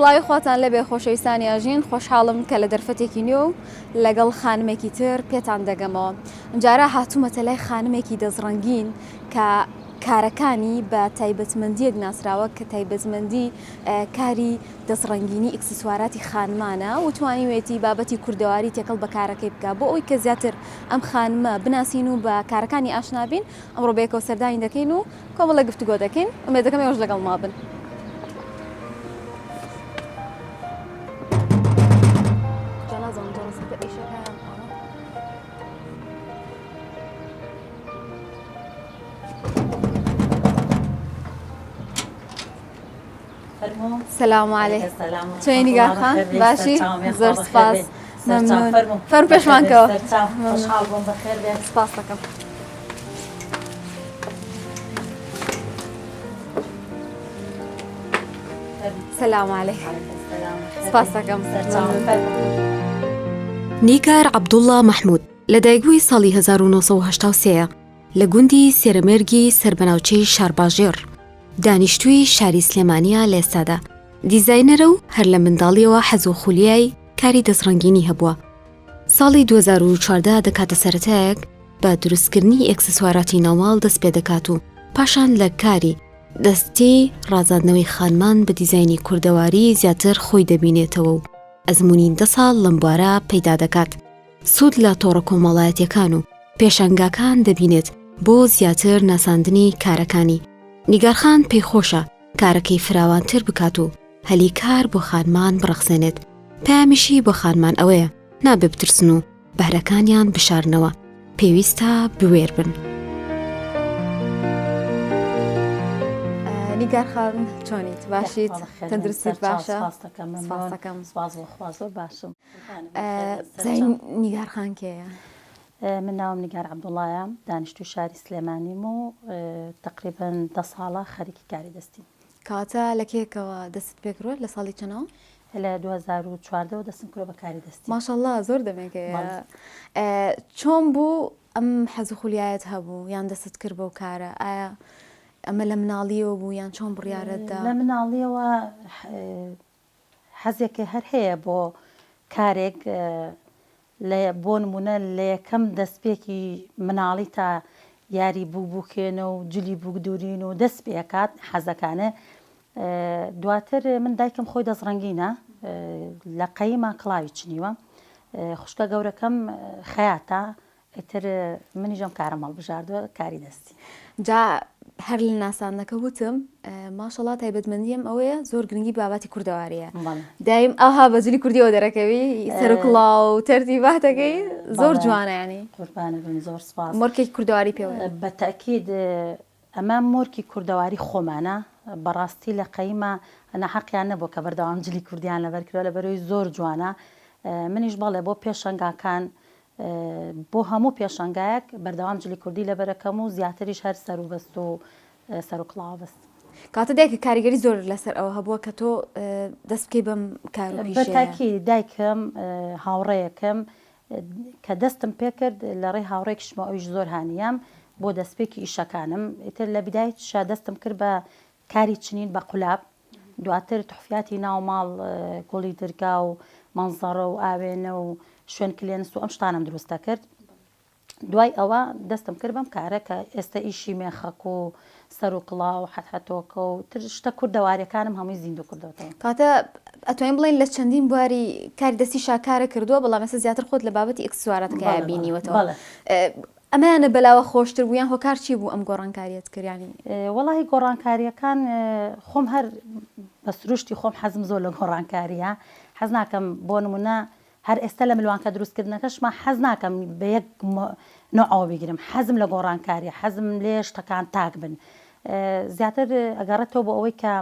سڵاوی خواتان لێبێ خۆشەویستانی ئەژین خۆشحاڵم کە لە دەرفەتێکی نوێ و لەگەڵ خانمێکی تر پێتان دەگەمەوە ئەمجارە هاتوومەتە لای خانمێکی دەستڕەنگین کە کارەکانی بە تایبەتمەندیەک ناسراوە کە تایبەتمەندی کاری دەستڕەنگینی ئیکسسواراتی خانمانە و توانیوێتی بابەتی کوردەواری تێکەڵ بە کارەکەی بکە بۆ ئەوی کە زیاتر ئەم خانمە بناسین و بە کارەکانی ئاشنابین ئەمڕۆ بەیەکەوە سەردانی دەکەین و کۆمەڵێک گفتوگۆ دەکەین ئومێد دەکەم ئێوەش لەگەڵما بن. سلام علیکم چۆنی نیگار خان باشی زۆر سپاس ممنون فەرم پێشمان کەوە سپاس دەکەم سلام علیکم سپاس دەکەم نیگار عەبدوڵڵا مەحموود لەدایکبووی ساڵی 1983 لە گوندی سێرەمێرگی سەر بە ناوچەی شارباژێڕ، دانیشتووی شاری سلێمانییە لە ئێستادا دیزاینەرە و هەر لە منداڵییەوە حەز و خولیای کاری دەستڕەنگینی هەبووە. ساڵی 2014 دەکاتە سەرەتایەک بە دروستکردنی ئێکسسواراتی ناوماڵ دەست پێ دەکات و پاشان لە کاری دەستی ڕازاندنەوەی خانمان بە دیزاینی کوردەواری زیاتر خۆی دەبینێتەوە و ئەزموونی دە ساڵ لەم بوارە پەیدا دەکات. سوود لە تۆڕە کۆمەڵایەتیەکان و پێشانگاکان دەبینێت بۆ زیاتر ناساندنی کارەکانی. نیگارخان پێی خۆشە کارەکەی فراوانتر بکات و هەلی کار بۆ خانمان بڕەخسێنێت، پەیامیشی بۆ خانمان ئەوەیە نابێ بترسن و بەهرەکانیان بشارنەوە، پێویستە بوێر بن. نیگار خان چۆنیت باشیت تەندروستیت باشە سپاس دەکەم سپاس بۆ خوا زۆر باشم زین نیگار خان کێیە؟ من ناوم نیگار عەبدوڵایە دانیشتوی شاری سلێمانیم و تەقریبەن دە ساڵە خەریکی کاری دەستیم. کەواتە لە کێکەوە دەستت پێکردوە لە ساڵی چەنەوە؟ لە 2014 وە دەستم کردوە بە کاری دەستی. ماشاءاللە زۆر دەمێکە. چۆن بوو ئەم حەز و خولیایەت هەبوو یان دەستت کرد بەو کارە؟ ئایا ئەمە لە مناڵیەوە بوو یان چۆن بڕیارت دا؟ لە مناڵیەوە حەزێکێ هەر هەیە بۆ کارێک لە بۆ نموونە لە یەکەم دەستپێکی مناڵی تا یاری بووک بووکێنە و جلی بووک دوورین و دەست پێکات حەزەکانێ دواتر من دایکم خۆی دەست ڕەنگینە لە قەیما کڵاوی چنیوە خوشکە گەورەکەم خەیاتە ئیتر منیش ئەم کارەم هەڵبژاردووە کاری دەستی. جا هەر لە ناساندنەکە وتم ماشەڵا تایبەتمەندیم ئەوەیە زۆر گرنگی بابەتی کوردەواریە دایم ئاها بە جلی کوردیەوە دەرەکەوی سەرکڵاو و تەرتیباتەکەی زۆر جوانە ینی قوربانە بم زۆر سپاس مۆرکێکی کوردەواری پێوە بە تەئکید ئەمە مۆرکی کوردەواری خۆمانە بەڕاستی لە قەیمە ناحەقیان نەبووە کە بەردەوام جلی کوردیان لەبەر کردوە لەبەرەوەی زۆر جوانە منیش بەڵێ بۆ پێشەنگاکان بۆ هەموو پێشەنگایەک بەردەوام جلی کوردی لەبەرەکەم و زیاتریش هەر سەروبەست و سەروکڵاوە بەس. کەواتە دایکت کاریگەری زۆر لەسەر ئەوە هەبووە کە تۆ دەست بکەی بەم کار و پیشەیە؟ بەتاکی دایکم هاوڕێیەکم کە دەستم پێکرد لە ڕێی هاوڕێکیشمەوە ئەویش زۆر هانیام بۆ دەستپێکی ئیشەکانم ئیتر لە بیدایەتیشا دەستم کرد بە کاری چنین بە قولاب دواتر تحفیاتی ناو ماڵ گوڵی درگا و مەنزەڕە و ئاوێنە و شوێن کلێنس و ئەم شتانەم دروست دەکرد دوای ئەوە دەستم کرد بەم کارە کە ئێستا ئیشی مێخەک و سەر و کڵاو و حەتحەتۆکە و تر شتە کوردەواریەکانم هەمووی زیندوو کردۆتەوە. کەواتە ئەتوانین بڵێین لە چەندین بواری کاری دەستی شاکارە کردووە بەڵام ئێستا زیاتر خۆت لە بابەتی ئیکسسواراتەکەیا بینیوەتەوە. بەڵێ. ئەمەیانە بەلاوە خۆشتر بوو یان هۆکار چی بوو ئەم گۆڕانکاریەت کرد یانی؟ وەڵاهی گۆڕانکاریەکان خۆم هەر بە سروشتی خۆم حەزم زۆر لە گۆڕانکاریە حەز ناکەم بۆ نمونە هەر ئێستا لە ملوانکە دروستکردنەکەشما حەز ناکەم بە یەک نوعەوە بیگرم حەزم لە گۆڕانکاریە حەزم لێ شتەکان تاک بن زیاتر ئەگەڕێتەوە بۆ ئەوەی کە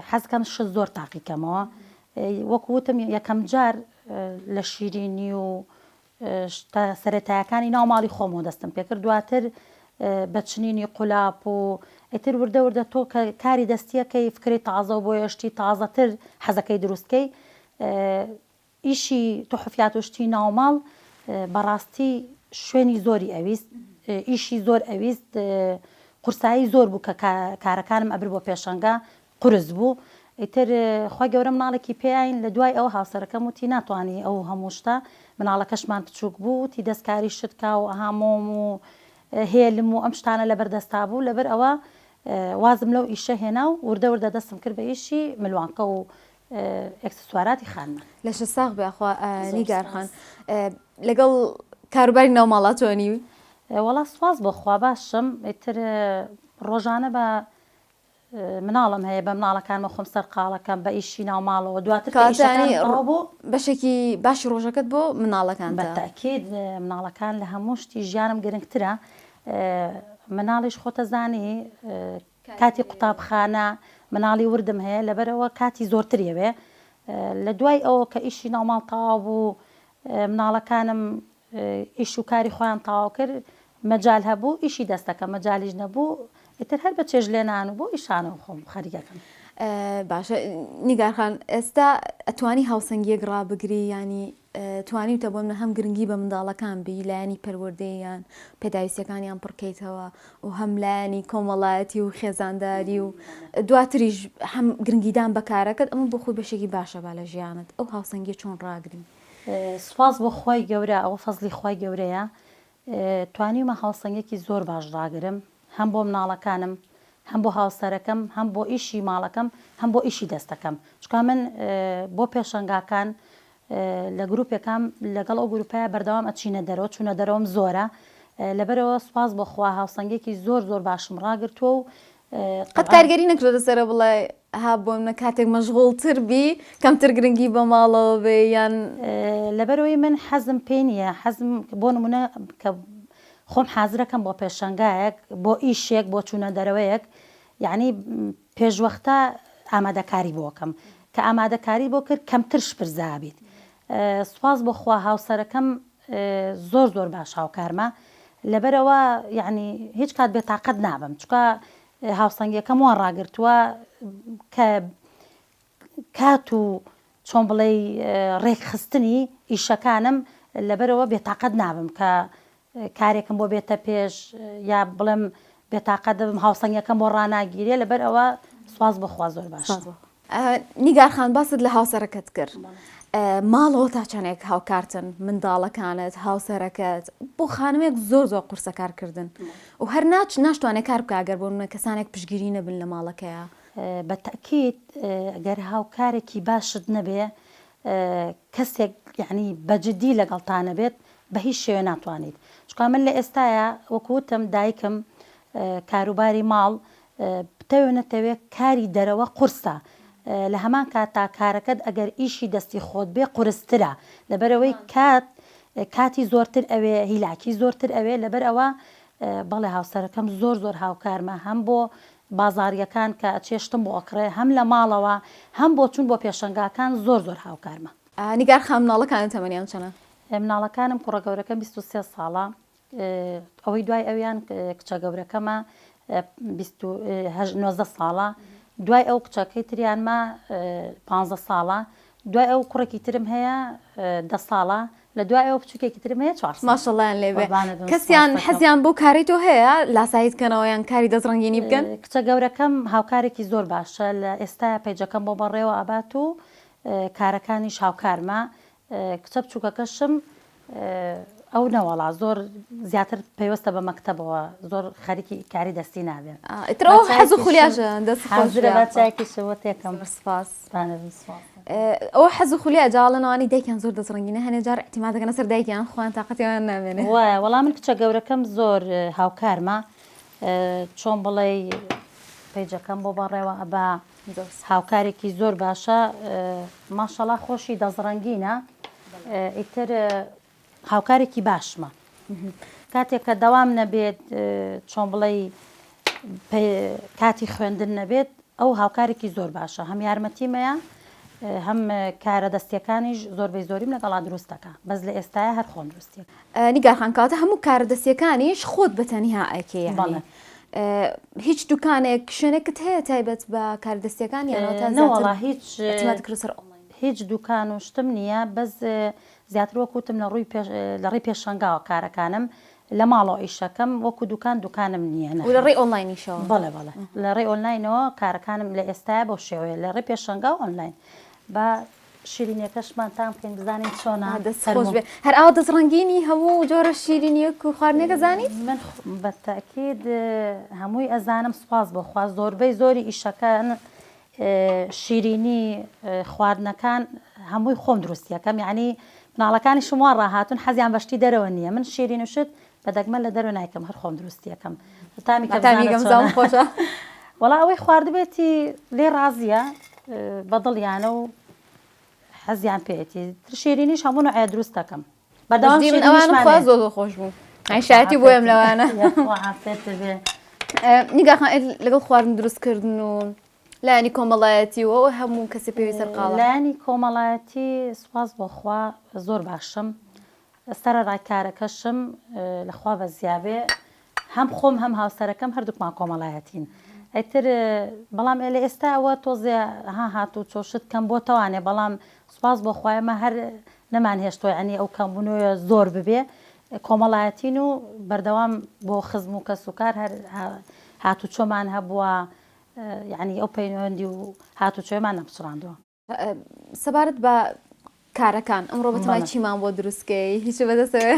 حەزکەم شت زۆر تاقیکەمەوە وەکو وتم یەکەم جار لە شیرینی و شتە سەرەتایەکانی ناو ماڵی خۆمەوە دەستم پێکرد دواتر بە چنینی قولاپ و ئیتر وردە وردە تۆ کە کاری دەستیەکەی فکرەی تازە و بۆیە شتی تازەتر حەزەکەی دروستکەی ئیشی تحفیات و شتی ناوماڵ بەڕاستی شوێنی زۆری ئەویست ئیشی زۆر ئەویست قورسایی زۆر بوو کە کارەکانم ئەبر بۆ پێشەنگە قورس بوو. ئیتر خوای گەورە مناڵێکی پێیاین لە دوای ئەوە هاوسەرەکەم وتی ناتوانی ئەو هەموو شتە مناڵەکەشمان بچوک بوو وتی دەستکاری شت کا و ئەها مۆم و هێلم و ئەم شتانە لەبەر دەستا بوو لەبەر ئەوە وازم لەو ئیشە هێنا و وردە وردە دەستم کرد بە ئیشی ملوانکە و ئێکسسواراتی خانمان. لەشت ساغ بێ ئەخوا نیگار خان لەگەڵ کاروباری ناوماڵا چۆنی؟ وەڵا سوپاس بۆ خوا باشم ئیتر ڕۆژانە بە مناڵم هەیە بە مناڵەکانمە خۆم سەرقاڵەکەم بە ئیشی ناو ماڵەوە دواتر کە ئیشەکانم تەواو بوو بەشێکی باشی ڕۆژەکەت بۆ مناڵەکانتە. بە تەئکید مناڵەکان لە هەموو شتی ژیانم گرنگترە مناڵیش خۆتەزانی کاتی قوتابخانە مناڵی وردم هەیە لەبەرئەوە کاتی زۆرتری ئەوێ لە دوای ئەوە کە ئیشی ناوماڵ تەواو بوو مناڵەکانم ئیش و کاری خۆیان تەواو کرد مەجال هەبوو ئیشی دەستەکە مەجالیش نەبوو ئیتر هەر بە چێژ لێنان و بۆ ئیشانەوە خۆم خەریکەکەم. باشە نیگار خان ئێستا ئەتوانی هاوسەنگیەک ڕابگری یانی توانیوتە بۆ منە هەم گرنگی بە منداڵەکان بی لایەنی پەروەردەییان پێداویستیەکانیان پڕکەیتەوە و هەم لایەنی کۆمەڵایەتی و خێزانداری و دواتریش هەم گرنگیدان بە کارەکەت ئەمە بۆ خۆی بەشێکی باشە با لە ژیانت ئەو هاوسەنگیە چۆن ڕاگری؟ سوپاس بۆ خوای گەورە ئەوە فەزڵی خوای گەورەیە توانیومە هاوسەنگێکی زۆر باش ڕاگرم هەم بۆ مناڵەکانم هەم بۆ هاوسەرەکەم هەم بۆ ئیشی ماڵەکەم هەم بۆ ئیشی دەستەکەم چونکە من بۆ پێشەنگاکان لە گروپێکام لەگەڵ ئەو گروپەیا بەردەوام ئەچینە دەرەوە چونە دەرەوەم زۆرە لەبەرئەوە سوپاس بۆ خوا هاوسەنگێکی زۆر زۆر باشم ڕاگرتووە و قەت کارگەری نەکردۆتە سەرە بڵێ ها بۆ منە کاتێک مەشغوڵتر بی کەمتر گرنگی بە ماڵەوە بێ یان. لەبەرئەوەی من حەزم پێی نییە حەزم بۆ نمونە کە خۆم حازرەکەم بۆ پێشەنگایەک بۆ ئیشێک بۆ چوونە دەرەوەیەک یەعنی پێشوەختە ئامادەکاری بۆ ئەکەم کە ئامادەکاری بۆ کرد کەمتر شپرزە ئەبیت سوپاس بۆ خوا هاوسەرەکەم زۆر زۆر باش هاوکارمە لەبەرئەوە یەعنی هیچ کات بێتاقەت نابم چونکە هاوسەنگیەکەم وا ڕاگرتووە کە کات و چۆن بڵێی ڕێکخستنی ئیشەکانم لەبەرئەوە بێتاقەت نابم کە کارێکم بۆ بێتە پێش یا بڵێم بێتاقەت دەبم هاوسەنگیەکەم بۆ ڕاناگیرێ لەبەر ئەوە سواز بۆ خوا زۆر باشە. نیگار خان باست لە هاوسەرەکەت کرد ماڵەوە تا چەندێک هاوکارتن منداڵەکانت هاوسەرەکەت بۆ خانمێک زۆر زۆر قورسە کارکردن و هەر ناچ ناشتوانێت کار بکە گەر بۆ منە کەسانێک پشگیری نەبن لە ماڵەکەیە. بە تەئکید گەر هاوکارێکی باشت نەبێ کەسێک یەعنی بە جدی لەگەڵتا نەبێت بە هیچ شێوەیە ناتوانیت چونکە من لە ئێستایا وەکو وتم دایکم کاروباری ماڵ بتەوێ نەتەوێ کاری دەرەوە قورسە لە هەمان کاتا کارەکەت ئەگەر ئیشی دەستی خۆت بێ قورسترە لەبەرئەوەی کات کاتی زۆرتر ئەوێ هیلاکی زۆرتر ئەوێ لەبەر ئەوە بەڵێ هاوسەرەکەم زۆر زۆر هاوکارمە هەم بۆ بازاڕیەکان کە ئەچێ شتم بۆ ئەکڕێ هەم لە ماڵەوە هەم بۆ چون بۆ پێشەنگاکان زۆر زۆر هاوکارمە. نیگار خان مناڵەکانت تەمەنیان چەنە؟ مناڵەکانم کوڕە گەورەکەم 23 ساڵە ئەوەی دوای ئەویان کچە گەورەکەمە 19 ساڵە دوای ئەو کچەکەی تریانمە 15 ساڵە دوای ئەو کوڕێکی ترم هەیە دە ساڵە لە دوای ئەو بچووکێکی ترم هەیە چوار ساڵ. ماشەڵڵایان لێ بێ کەسیان حەزیان بەو کارەی تۆ هەیە لاساییت کەنەوە یان کاری دەست ڕەنگینی بکەن؟ کچە گەورەکەم هاوکارێکی زۆر باشە لە ئێستایا پەیجەکەم بۆ بەڕێوە ئەبات و کارەکانیش هاوکارمە کچە بچوکەکەشم ئەو نەوەڵا زۆر زیاتر پەیوەستە بە مەکتەبەوە زۆر خەریکی کاری دەستی نابێ. ئیتر ئەو حەز و خولیاشە دەست خۆش حازرە با چایەکیشت بۆ تێکەم. زۆر سپاس. ئەوە حەز و خولیا جا ئەڵێن ئەوانەی دایکیان زۆر دەست ڕەنگینە هەنێ جار ئیعتیماد دەکەنە سەر دایکیان خۆیان تاقەتیان نامێنێ. وایە وەڵا من کچە گەورەکەم زۆر هاوکارمە چۆن بڵێی پەیجەکەم بۆ بەڕێوە ئەبا هاوکارێکی زۆر باشە ماشەڵا خۆشی دەستڕەنگینە ئیتر هاوکارێکی باشمە کاتێک کە دەوام نەبێت چۆن بڵێی کاتی خوێندن نەبێت ئەو هاوکارێکی زۆر باشە هەم یارمەتیمەیە هەم کارە دەستیەکانیش زۆربەی زۆریم لەگەڵا دروست دەکا بەس لە ئێستایا هەر خۆم دروستی نیگار خان کەواتە هەموو کارە دەستیەکانیش خۆت بە تەنها ئەکەی یانی بەڵێ. هیچ دوکانێک شوێنێکت هەیە تایبەت بە کارە دەستیەکان یان ئەوەتا زیاتر نەوەڵا هیچ اعتمادت کردوە سەر ئۆنلاین؟ هیچ دوکان و شتم نییە بەس زیاتر وەک وتم لە ڕووی پێش لە ڕێی پێشەنگاوە کارەکانم. لە ماڵەوە ئیشەکەم وەکو دوکان دوکانم نییە و لە ڕێی ئۆنلاینیشەوە؟ بەڵێ بەڵێ لە ڕێی ئۆنلاینەوە کارەکانم لە ئێستایا بەو شێوەیە لە ڕێی پێشەنگا و ئۆنلاین با شیرینیەکەشمان تام بکەین بزانین چۆنە دەست خۆش بێ هەر ئاوا دەست ڕەنگینی هەموو جۆرە شیرینیەک و خواردنێک ئەزانیت؟ من بە تەئکید هەمووی ئەزانم سوپاس بۆ خوا زۆربەی زۆری ئیشەکان شیرینی خواردنەکان هەمووی خۆم دروستیەکەم یعنی مناڵەکانیشم وا ڕاهاتون حەزیان بە شتی دەرەوە نییە من شیرین و شت بە دەگمەن لە دەرەوە نایکەم هەر خۆم دروستیەکەم تامی کە تامی بزانە گەمزام چۆنە خۆشە. وەڵا ئەوەی خواردبێتی لێ ڕازیە بەدڵیانە و حەزیان پێیەتی شیرینیش هەموو نوعێ دروست دەکەم بەردەوام بەجدی من ئەوانم شیرینیشمان خوا هەیە. زۆر زۆر خۆش بوو ئەی شایەتی بۆیەم لەوانە یاخوا عافێت بێ نیگا خان لەگەڵ خواردن دروستکردن و لایەنی کۆمەڵایەتی و ئەو هەموو کەسی پێوی سەرقاڵە. لایەنی کۆمەڵایەتی سوپاس بۆ خوا زۆر باشم سەرەڕای کارەکەشم لە خوا بەزیابێ هەم خۆم هەم هاوسەرەکەم هەردووکمان کۆمەڵایەتین ئیتر بەڵام لە ئێستا ئەوە تۆزێ ها هات و چۆشت کەم بۆ تەوانێ بەڵام سوپاس بۆ خوای ئێمە هەر نەمان هێشتوە یانی ئەو کەمبوونەوە زۆر ببێ کۆمەڵایەتین و بەردەوام بۆ خزم و کەس و کار هەر هاتوچۆمان هەبووە یعنی ئەو پەیوەندی و هاتوچۆمان نەپچڕاندووە. سەبارەت بە کارەکان ئەمڕۆ بەتەمای چیمان بۆ دروستکەی هیچ بەدەستەوێ؟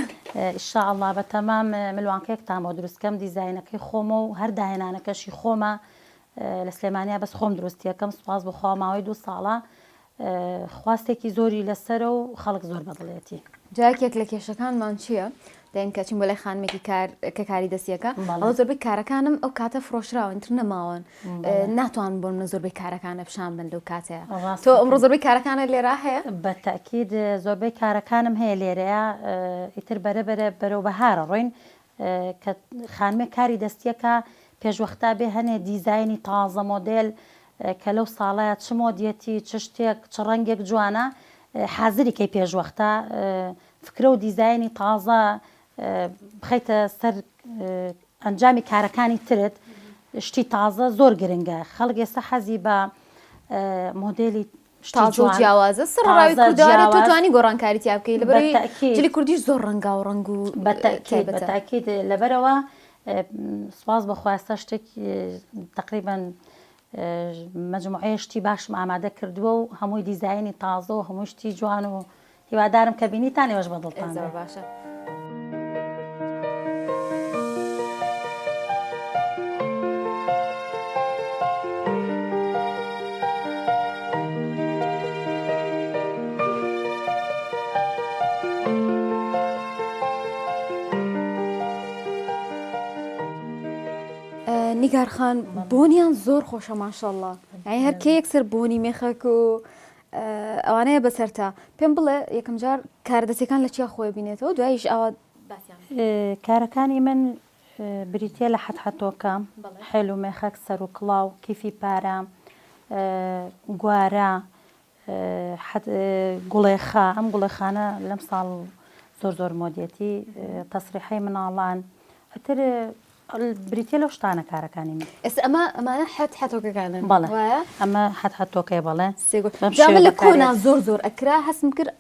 ئیشاءاللە بەتەمام ملوانکەیەکتان بۆ دروستکەم دیزاینەکەی خۆمە و هەر داهێنانەکەشی خۆمە لە سلێمانیا بەس خۆم دروستیەکەم سوپاس بۆ خوا ماوەی دوو ساڵە خواستێکی زۆری لەسەرە و خەڵک زۆر بەدڵێتی. جا یەکێک لە کێشەکانمان چییە؟ دەین کە چین بۆ لای خانمێکی کار کە کاری دەستیەکە ئەوە زۆربەی کارەکانم ئەو کاتە فرۆشراون تر نەماون ناتوان بۆ منە زۆربەی کارەکانە پیشان بن لەو کاتەیە تۆ ئەمڕۆ زۆربەی کارەکانە لێرە هەیە؟ بە تەئکید زۆربەی کارەکانم هەیە لێرەیە ئیتر بەرە بەرە بەرەو بەهارە ڕۆین کە خانمێک کاری دەستیەکە پێشوەختا بێ هەنێ دیزاینی تازە مۆدێل کە لەو ساڵەیا چ مۆدیەتی چ شتێک چ ڕەنگێک جوانە حازری کەی پێشوەختە فکرە و دیزاینی تازە بخەیتە سەر ئەنجامی کارەکانی ترت شتی تازە زۆر گرنگە خەڵک ئێستا حەزی بە مۆدێلی شتی تازە و جیاوازە سەر ڕاوی کوردەواری تۆ توانی گۆڕانکاری تیا بکەی لەبەرەوەی جلی کوردیش زۆر ڕەنگاو ڕەنگ و تایبەتە. بەتاکید لەبەرەوە سوپاس بۆ خوا ئێستا شتێک تقریبا مجموعەیە شتی باشم ئامادە کردووە و هەمووی دیزاینی تازە و هەموو شتی جوان و هیوادارم کە بینیتان ئێوەش بەدڵتان زۆر باشە. نیگار خان بۆنیان زۆر خۆشە ماشەڵڵا یعنی هەر کێ یەکسەر بۆنی مێخەک و ئەوانەیە بەسەرتا پێم بڵێ یەکەم جار کارە دەستیەکان لە چیا خۆی بینێتەوە دواییش ئاوا باسیان کارەکانی من بریتیە لە حەتحەتۆکە، حێل و مێخەک، سەر و کڵاو، کیفی پارە، گوارە، گوڵێخە، ئەم گوڵێخانە لەم ساڵ زۆر زۆر مۆدیەتی، تەسریحەی مناڵان، ئیتر بریتیە لەو شتانە کارەکانی من. ئێستا ئەمە ئەمانە حەت حەتۆکەکانن بەڵێ وایە؟ ئەمە حەت حەتۆکەیە بەڵێ. سێگۆ بەم جا ئەمە شێوە لە کۆنا بەکارێت. زۆر زۆر ئەکرا هەستم کرد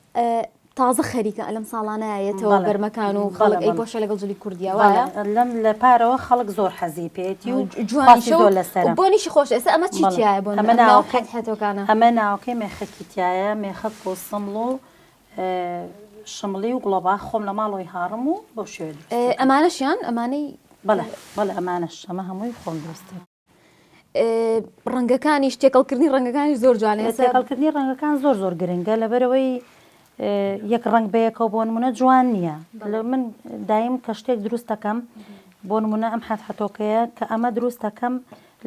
تازە خەریکە لەم ساڵانە یەتەوە بەڵێ بەرمەکان و بەڵێ خەڵک بەڵێ ئەیپۆشێ لەگەڵ جلی کوردیا بەڵێ وایە؟ لەم لە پارەوە خەڵک زۆر حەزی پێیەتی و خواسی جوانیشە و زۆر لەسەرە. بۆنیشی خۆشە ئێستا ئەمە چی بەڵێ تیایە بۆ ئەمە نمونە ئەم ناو ناوەکەی حەت حەتۆکانە؟ ئەمە ناوەکەی مێخەکی تیایە مێخەک و سمڵ و شمڵی و گوڵەباخ خۆم لە ماڵەوەی هاڕم و بەو شێوەیە دروستی ئەکەم. ئەمانەشیان ئەمانەی بەڵێ بەڵێ ئەمانەش ئەمە هەمووی خۆم دروستی. ڕەنگەکانیش تێکەڵکردنی ڕەنگەکانیش زۆر جوانە ئێستا. تێکەڵکردنی ڕەنگەکان زۆر زۆر گرنگە لەبەرئەوەی یەک ڕەنگ بەیەکەوە بۆ نمونە جوان نییە من دایم کە شتێک دروست دەکەم بۆ نمونە ئەم حەتحەتۆکەیە کە ئەمە دروست دەکەم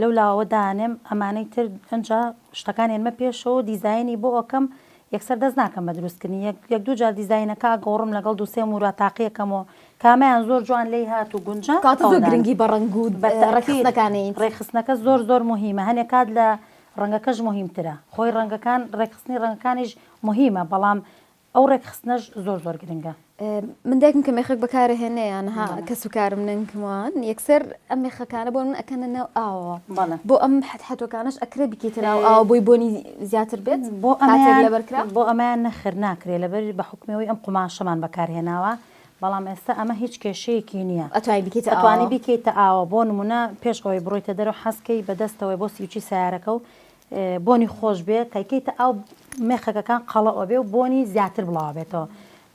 لەو لاوە دانێم ئەمانەی تر ئەنجا شتەکان هێنمە پێشەوە دیزاینی بۆ ئەکەم یەکسەر دەست ناکەم بە دروستکردنی یەک یەک دوو جار دیزاینەکە ئەگۆڕم لەگەڵ دوو سێ مورا تاقیەکەمەوە کامەیان زۆر جوان لێی هات و گونجا کەواتە ئەوە زۆر دانێم. گرنگی بە ڕەنگ و بە تەئکید ڕێکخستنەکانەیت. ڕێکخستنەکە زۆر زۆر موهیمە هەنێ کات لە ڕەنگەکەش موهیمترە خۆی ڕەنگەکان ڕێکخستنی ڕەنگەکانیش موهیمە بەڵام ئەو ڕێکخستنەش زۆر زۆر گرنگە. من دایکم کە مێخەک بەکارەهێنێ یان ها کەس و کارم نەنکم وان یەکسەر ئەم مێخەکانە بۆ من ئەکەنە ناو ئاوەوە بەڵێ. بۆ ئەم حەتحەتۆکانەش ئەکرێ بیکەیتە ناو ئاوە بۆی بۆنی زیاتر بێت بۆ کاتێک ئەمەیان لەبەر کرا؟ بۆ ئەمەیان نەخێر ناکرێ لەبەر بە حوکمی ئەوەی ئەم قوماشەمان بەکارهێناوە. بەڵام ئێستا ئەمە هیچ کێشەیەکی نییە. ئەتوانی بیکەیتە ئاوە. ئەتوانی بیکەیتە ئاوە بۆ نمونە پێش ئەوەی بڕۆیتە دەرەوە حەز کەی بە دەستەوەی بۆ سیوچی سەیارەکە و بۆنی خۆش بێ کەیکەیتە ئاو مێخەکەکان قەڵەو ئەبێ و بۆنی زیاتر بڵاو ئەبێتەوە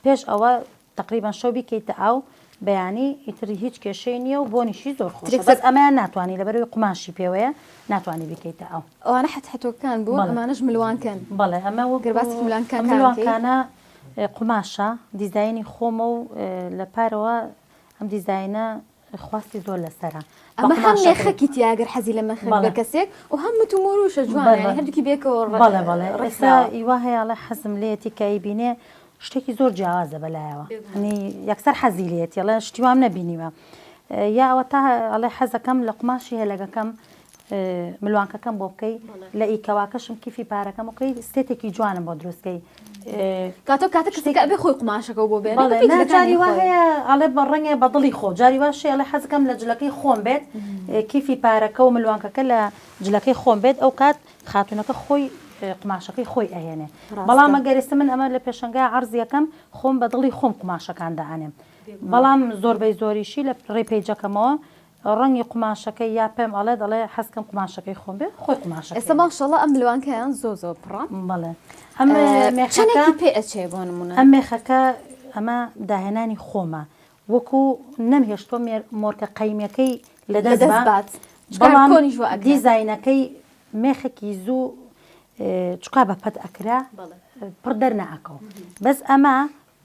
پێش ئەوە تەقریبەن شەو بیکەیتە ئاو بەیانی ئیتر هیچ کێشەی نییە و بۆنیشی زۆر خۆشە بەس ئەمەیان ناتوانی لەبەرئەوەی قوماشی پێوەیە ناتوانی بیکەیتە ئاو. ئەوانە حەتحەتۆکان بوون ئەمانەش ملوانکەن. بەڵێ ئەمە وەکو گەر باسی ملوانکەکان بکەی. ملوانکانە قوماشە دیزاینی خۆمە و لە پارەوە ئەم دیزاینە خواستی زۆر لەسەرە. ئەمە هەم مێخەکی تیا گەر حەزی لە مێخەک بێ کەسێک و هەم مت و مۆروشە جوانە یانی هەردووکی بێکەوە بەڵێ بەڵێ ئێستا ئیوا هەیە ئەڵێ حەزم لێیەتی کە ئەیبینێ شتێکی زۆر جیاوازە بەلایەوە یانی یەکسەر حەزی لێیەتی ئەڵێ شتی وام نەبینیوە یا ئەوە تا ئەڵێ حەزەکەم لە قوماشی هێلەگەکەم ملوانکەکەم بۆ بکەی لە ئی کەواکەشم کیفی پارەکەم بکەی ستێتێکی جوانم بۆ دروست کەی کاتۆ کاتە کەسێکە ئەبێ خۆی قوماشەکە بۆ بێنێ بەڵێ نا جاری وا هەیە ئەڵێ بە ڕەنگێ بە دڵی خۆ جاری وا شێ ئەڵێ حەزەکەم لە جلەکەی خۆم بێت کیفی پارەکە و ملوانکەکە لە جلەکەی خۆم بێت ئەو کات خاتونەکە خۆی قوماشەکەی خۆی ئەهێنێ بەڵام ئەگەر ئێستا من ئەمە لە پێشەنگا عەرزی ئەکەم خۆم بە دڵی خۆم قوماشەکان دائەنێم بەڵام زۆربەی زۆریشی لە ڕێی پەیجەکەمەوە ڕەنگی قوماشەکەی یا پێم ئەڵێ دەڵێ حەزکەم قوماشەکەی خۆم بێ خۆی قوماشەکەی ئێستا ماشەڵا ئەم ملوانکەیان زۆر زۆر پڕە. بەڵێ ئەم مێخەکە چەندێکی پێ ئەچێ بۆ نمونە؟ ئەم مێخەکە ئەمە داهێنانی خۆمە وەکو نەمهێشتووە مۆرکە قەیمیەکەی لەدەست بات بەڵام دیزاینەکەی مێخێکی زوو چکا بە پەت ئەکرا پڕ دەرناکەوە بەس ئەمە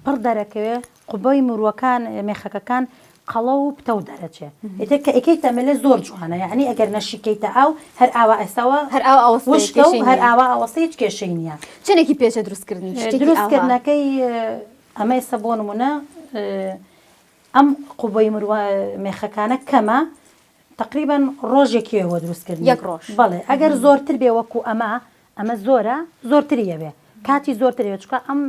پڕ دەرەکەوێ قوبەی مروەکان مێخەکەکان قەڵەو و پتەو دەرەچێ ئیتر کە ئەکەیتە ملێ زۆر جوانە یعنی ئەگەر نەشیکەیتە ئاو هەر ئاوا ئێستاوە هەر ئاوا ئەوەستێ وشکە و کێشەی هەر نییە. ئاوا ئەوەستێ هیچ کێشەی نییە. چەندێکی پێچە دروستکردنی شتێکی ئاوا؟ دروستکردنەکەی ئەمە ئێستا بۆ نمونە ئەم قوبەی مروە مێخەکانە کەمە تەقریبەن ڕۆژێکی بۆ دروستکردنی یەک ڕۆژ بەڵێ ئەگەر زۆرتر بێ وەکو ئەمە ئەمە زۆرە زۆرتری ئەوێ کاتی زۆرتر ئەوێ چونکە ئەم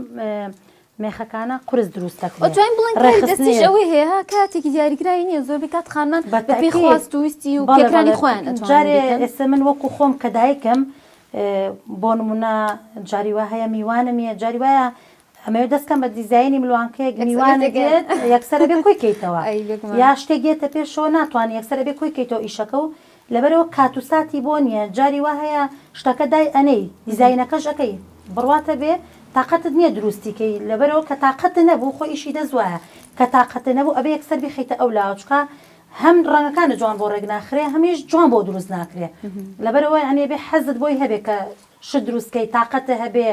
مێخەکانە قورس دروست دەکرێ ئەتوانین بڵێن کاری دەستیش ئەوەی هەیە ها کاتێکی دیاریکراوی نییە زۆربەی کات خانمان بەپێی خواست و ویستی و پێکرانی خۆیان ئەتوانن جارێ ئێستا من وەکو خۆم کە دایکم بۆ نمونە جاری وا هەیە میوانم یە جاری وایە ئەمەوێ دەست کەم بە دیزاینی ملوانکەیەک میوانێک دێت یەکسەر ئەبێ کۆی کەیتەوە یا شتێک دێتە پێشەوە ناتوانانی یەکسەر ئەبێ کۆی کەیتەوە ئیشەکە و لەبەرئەوە کات و ساتی بۆ نیە جاری وا هەیە شتەکە دای ئەنێی دیزاینەکەش ئەکەی بڕواتە بێ تاقەتت نیە دروستی کەی لەبەرئەوە کە تاقەتت نەبوو خۆ ئیشی دەست وایە کە تاقەتت نەبوو ئەبێ یەکسەر بیخەیتە ئەو لاوە چونکە هەم ڕەنگەکانت جوان بۆ ڕێک ناخرێ هەمیش جوان بۆ دروست ناکرێ لەبەرئەوە یانی ئەبێ حەزت بۆی هەبێ کە شت دروست کەی تاقەتت هەبێ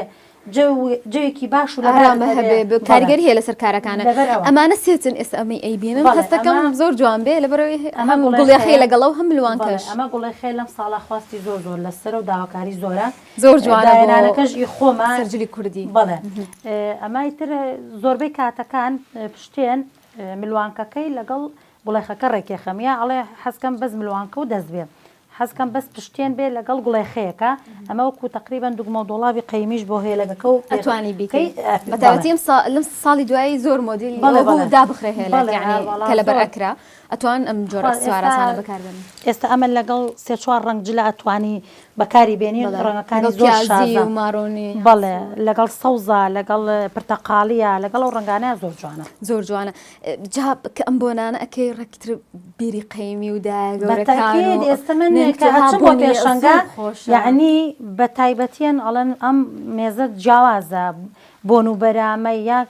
جەوێکی باش و ئارامە هەبێ کاریگەری هەیە لەسەر کارەکانە ئەمانە سێتن ئێستا ئەمەی ئەیبینم هەستەکەم زۆر جوان بێ لەبەرەوەی هەم گوڵیەخەی لەگەڵە و هەم ملوانکەش ئەمە گوڵێخەی لەم ساڵە خواستی زۆر زۆر لەسەرە و داواکاری زۆرە زۆر جوانە داهێنانەکەش ئی خۆمە سەرجلی کوردی بەڵێ ئەمای تر زۆربەی کاتەکان پشتێن ملوانکەکەی لەگەڵ گوڵێخەکە ڕێکێخەم یا ئەڵێ حەزکەم بەس ملوانکە و دەست بێ حەزکەم بەس پشتێن بێ لەگەڵ گوڵێخەیەکە ئەمە وەکو تەقریبەن دوگمە و دۆڵابی قەیمیش بۆ هێلەگەکە و ئەتوانی بیکەی بەتایبەتی ئەم سا- لەم ساڵی دوایی زۆر مۆدیلی بەڵێ، ئەوە بوو بەڵێ. دابخرێ هێلەک بەڵێ، یعنی وەڵا کە لەبەر زۆر. ئەکرا ئەتوان ئەم جۆرە خوا ئەکسسواراتانە ئێستا بەکاربێنن ئێستا ئەمە لەگەڵ سێ چوار ڕەنگ جلە ئەتوانی بەکاری بێنی بەڵێ ڕەنگەکانی لەگەڵ زۆر پیازی شازە و مارۆنی بەڵێ لەگەڵ سەوزە لەگەڵ پرتەقاڵیە لەگەڵ ئەو ڕەنگانەیە زۆر جوانە زۆر جوانە جا کە ئەم بۆنانە ئەکەی ڕێکتر بیری قەیمی و دایە بە گەورەکان تەئکید و ئێستا من نەنک کە و ها ئەچم بۆ بۆنی پێشەنگا زۆر خۆشە. یەعنی بە تایبەتیەن ئەڵێن ئەم مێزە جیاوازە بۆن و بەرامە یا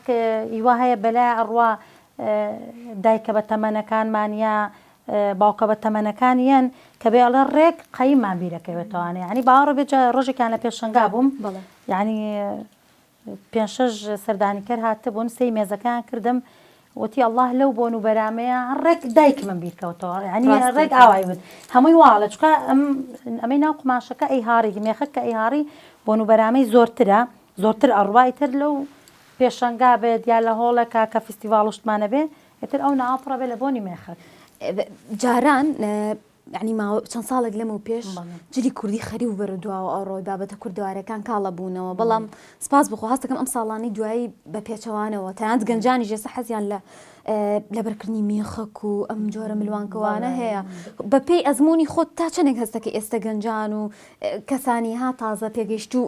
ئیوا هەیە بەلای ئەڕوا دایکە بە تەمەنەکانمان یا باوکە بە تەمەنەکان یەن کە بێ ئەڵێ ڕێک قەیممان بیرەکەوێتەوانێ یعنی باوەڕ بێ ڕۆژێکیان لە پێشەنگا بووم یعنی پێنج شەش سەردانیکەر هاتبوون سەی مێزەکەیان کردم وتی ئەڵڵاه لەو بۆن و بەرامەیە ڕێک دایکمم بیرکەوتەوە یعنی ڕێک ئاوای وت هەمووی واڵە چکە ئەم ئەمەی ناو قوماشەکە ئەی هاڕی مێخە کە ئەی هاڕی بۆن و بەرامەی زۆرترە زۆرتر ئەڕوای تر لەو پێشەنگا بێت یا لە هۆڵێکا کە فیستیڤاڵ و شتمانە بێ ئیتر ئەو ناوە پڕە بێ لە بۆنی مێخەک. جاران یەعنی ماوە چەند ساڵێک لەمەو پێش جلی کوردی خەریو بەرە دواوە ئەڕۆی بابەتە کوردەوارەکان کاڵە بوونەوە بەڵام سپاس بخۆ هەستەکەم ئەم ساڵانی دوایی بە پێچەوانەوە تەنانەت گەنجانی ژێسە حەزیان لە لەبەرکردنی مێخەک و ئەم جۆرە ملوانکەوانە هەیە بەپێی ئەزمموی خۆت تا چەندێک هەستەکە ئێستا گەنجان و کەسانی ها تازە پێگەیشت و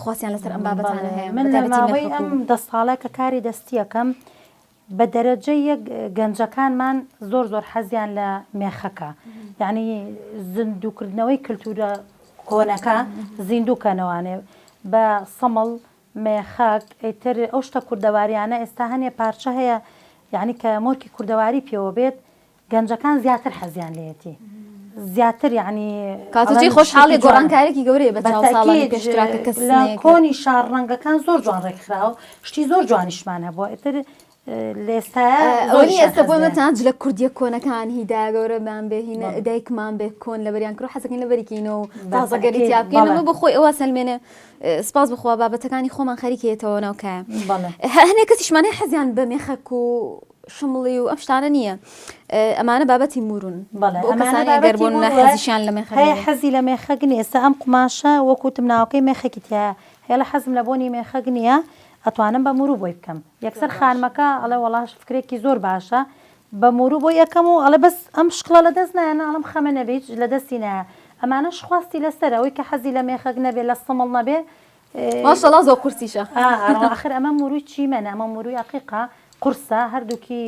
خواستیان لەسەر ئەم بابەتانە هەیە من لە ماوەی ئەم دە ساڵە کە کاری دەستیەکەم. بە دەرەجە یەک گەنجەکانمان زۆر زۆر حەزیان لە مێخەکە یعنی زیندووکردنەوەی کللتورە کۆنەکە زیندوو کەنەوانێ بە سەمڵ مێخەک ئیتر ئەو شتە کوردەواریانە ئێستا هەنێ پارچە هەیە یعنی کە مۆرکی کوردەواری پێوە بێت گەنجەکان زیاتر حەزیان لێیەتی زیاتر یعنی کاتە جێی خۆشحاڵی گۆڕانکارێکی گەورەیە بە چاو ساڵانی پێشترا کە کەس لە کۆنی شار ڕەنگەکان زۆر جوان ڕێکخراوە شتی زۆر جوانیشمان هەبووە ئیتر ئەوەی ئێستا بۆ مەتان جلە کوردیە کۆنەکان هی دایە گەورەمان بێ هی دایکمان بێ کۆن لەبەریان کرد حەزەکەین لەبەریکەینەوە و تازەگەری تیا بکەین ئەمە بۆ خۆی ئەوە سەلمێنێ سپاس بخوا بابەتەکانی خۆمان خەریکێتەوە ناو کایە هەنێک کەسیشمان هەیە حەزیان بە مێخەک و شمڵی و ئەم شتانە نییە ئەمانە بابەتی مورون بۆ کەسانی ئەگەر بۆ نمونە حەزیشیان لە مێخەک هەیە حەزی لە مێخەک نییە ئێستا ئەم قوماشە وەکو وتم ناوەکەی مێخەکی تیایە هێڵە حەزم لە بۆنی مێخەک نییە ئەتوانم بە مورو بۆی بکەم یەکسەر خانمەکە ئەڵێ وەڵا فکرێکی زۆر باشە بە مورو بۆی ئەکەم و ئەڵێ بەس ئەم شکڵە لە دەست نایە نا ئەڵێم خەمە نەبێ هیچ لە دەستی نایە ئەمانەش خواستی لەسەرە ئەوەی کە حەزی لە مێخەک نەبێ لە سمڵ نەبێ ماشەڵا زۆر قورسیشە. ئا ئاخر ئەمە موروی چیمەنە ئەمە موروی ئەقیقە قورسە هەردووکی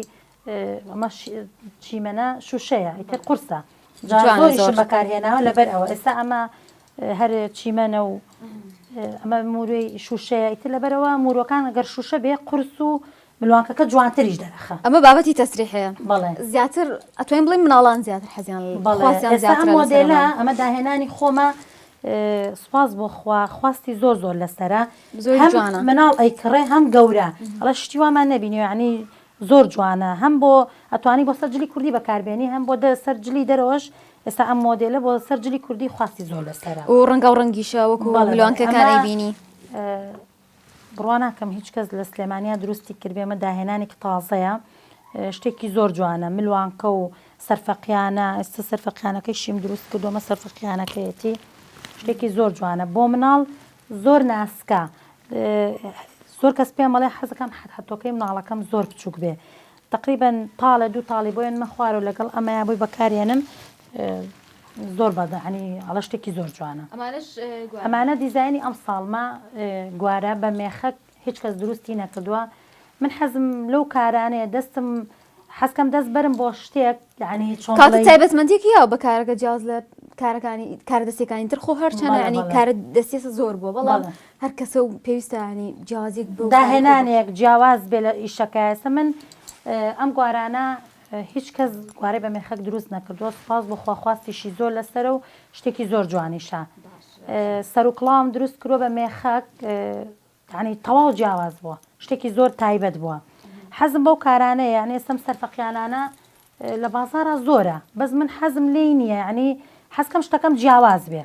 ئەمە چیمەنە شوشەیە ئیتر قورسە جا زۆریشم بەکارهێناوە لەبەر ئەوە ئێستا ئەمە هەر چیمەنە و ئەمە موروی شوشەیە ئیتر لەبەرەوە موروەکان گەر شوشە بێ قورس و ملوانکەکە جوانتریش دەرەخە. ئەمە بابەتی تەسریحەیە بەڵێ. زیاتر ئەتوانین بڵێین مناڵان زیاتر حەزیان بەڵێ خواستیان ئێستا ئەم زیاترە لەسەر مۆدێلە ئەمە. ئەمە داهێنانی خۆمە سوپاس بۆ خوا خواستی زۆر زۆر لەسەرە زۆر هەم جوانە. مناڵ ئەیکڕێ هەم گەورە ئەڵێ شتی وامان نەبینیوە یعنی زۆر جوانە هەم بۆ ئەتوانی بۆ سەر جلی کوردی بەکاربێنی هەم بۆ سەر جلی دەرەوەش ئێستا ئەم مۆدێلە بۆ سەر جلی کوردی خواستی زۆر لەسەرە. و ڕەنگاو ڕەنگیشە وەکو بەڵێ بەڵێ ملوانکەکان ئەمە ئەیبینی. بڕوا ناکەم هیچ کەس لە سلێمانیا دروستی کردبێ ئەمە داهێنانێکی تازەیە شتێکی زۆر جوانە ملوانکە و سەرفەقیانە ئێستا سەرفەقیانەکەیشیم دروست کردو ئەمە سەرفەقیانەکەیەتی شتێکی زۆر جوانە بۆ مناڵ زۆر ناسکە زۆر کەس پێم ئەڵێ حەزەکەم حەتحەتۆکەی مناڵەکەم زۆر بچووک بێ تقریبا تاڵێ دوو تاڵی بۆ ێنمە خوارەوە لەگەڵ ئەمەیا بۆی بەکارێنم زۆر بەدە عنی ئەڵە شتێکی زۆر جوانە ئەمانەش گوارە. ئەمانە دیزاینی ئەم ساڵمە گوارە بە مێخەک هیچ کەس دروستی نەکردووە من حەزم لەو کارانەیە دەستم حەزکەم دەست بەرم بۆ شتێک یعنی چۆن کاتە بڵێی تایبەتمەندیەکی یاوە بە کارەکە جیاواز لە کارەکانی کارە دەستیەکانی تر خۆ هەرچەنە بەڵێ ینی بەڵێ کارە دەستیەسە زۆر بووە بەڵام بەڵێ هەر کەسە و پێویستە ینی جیاوازیەک بۆ کارەکە بکات. داهێنانێک جیاواز بێ لە ئیشەکە ئێستا من ئەم گوارانە هیچ کەس گوارەی بە مێخەک دروست نەکردووە سوپاس بۆ خوا خواستیشی زۆر لەسەرە و شتێکی زۆر جوانیشە سەر و کڵاوم دروست کردووە بە مێخەک یعنی تەواو جیاواز بووە شتێکی زۆر تایبەت بووە حەزم بەو کارانەیە یعنی ئێستم سەرفەقیانانە لە بازاڕا زۆرە بەس من حەزم لێی نییە یعنی حەزکەم شتەکەم جیاواز بێ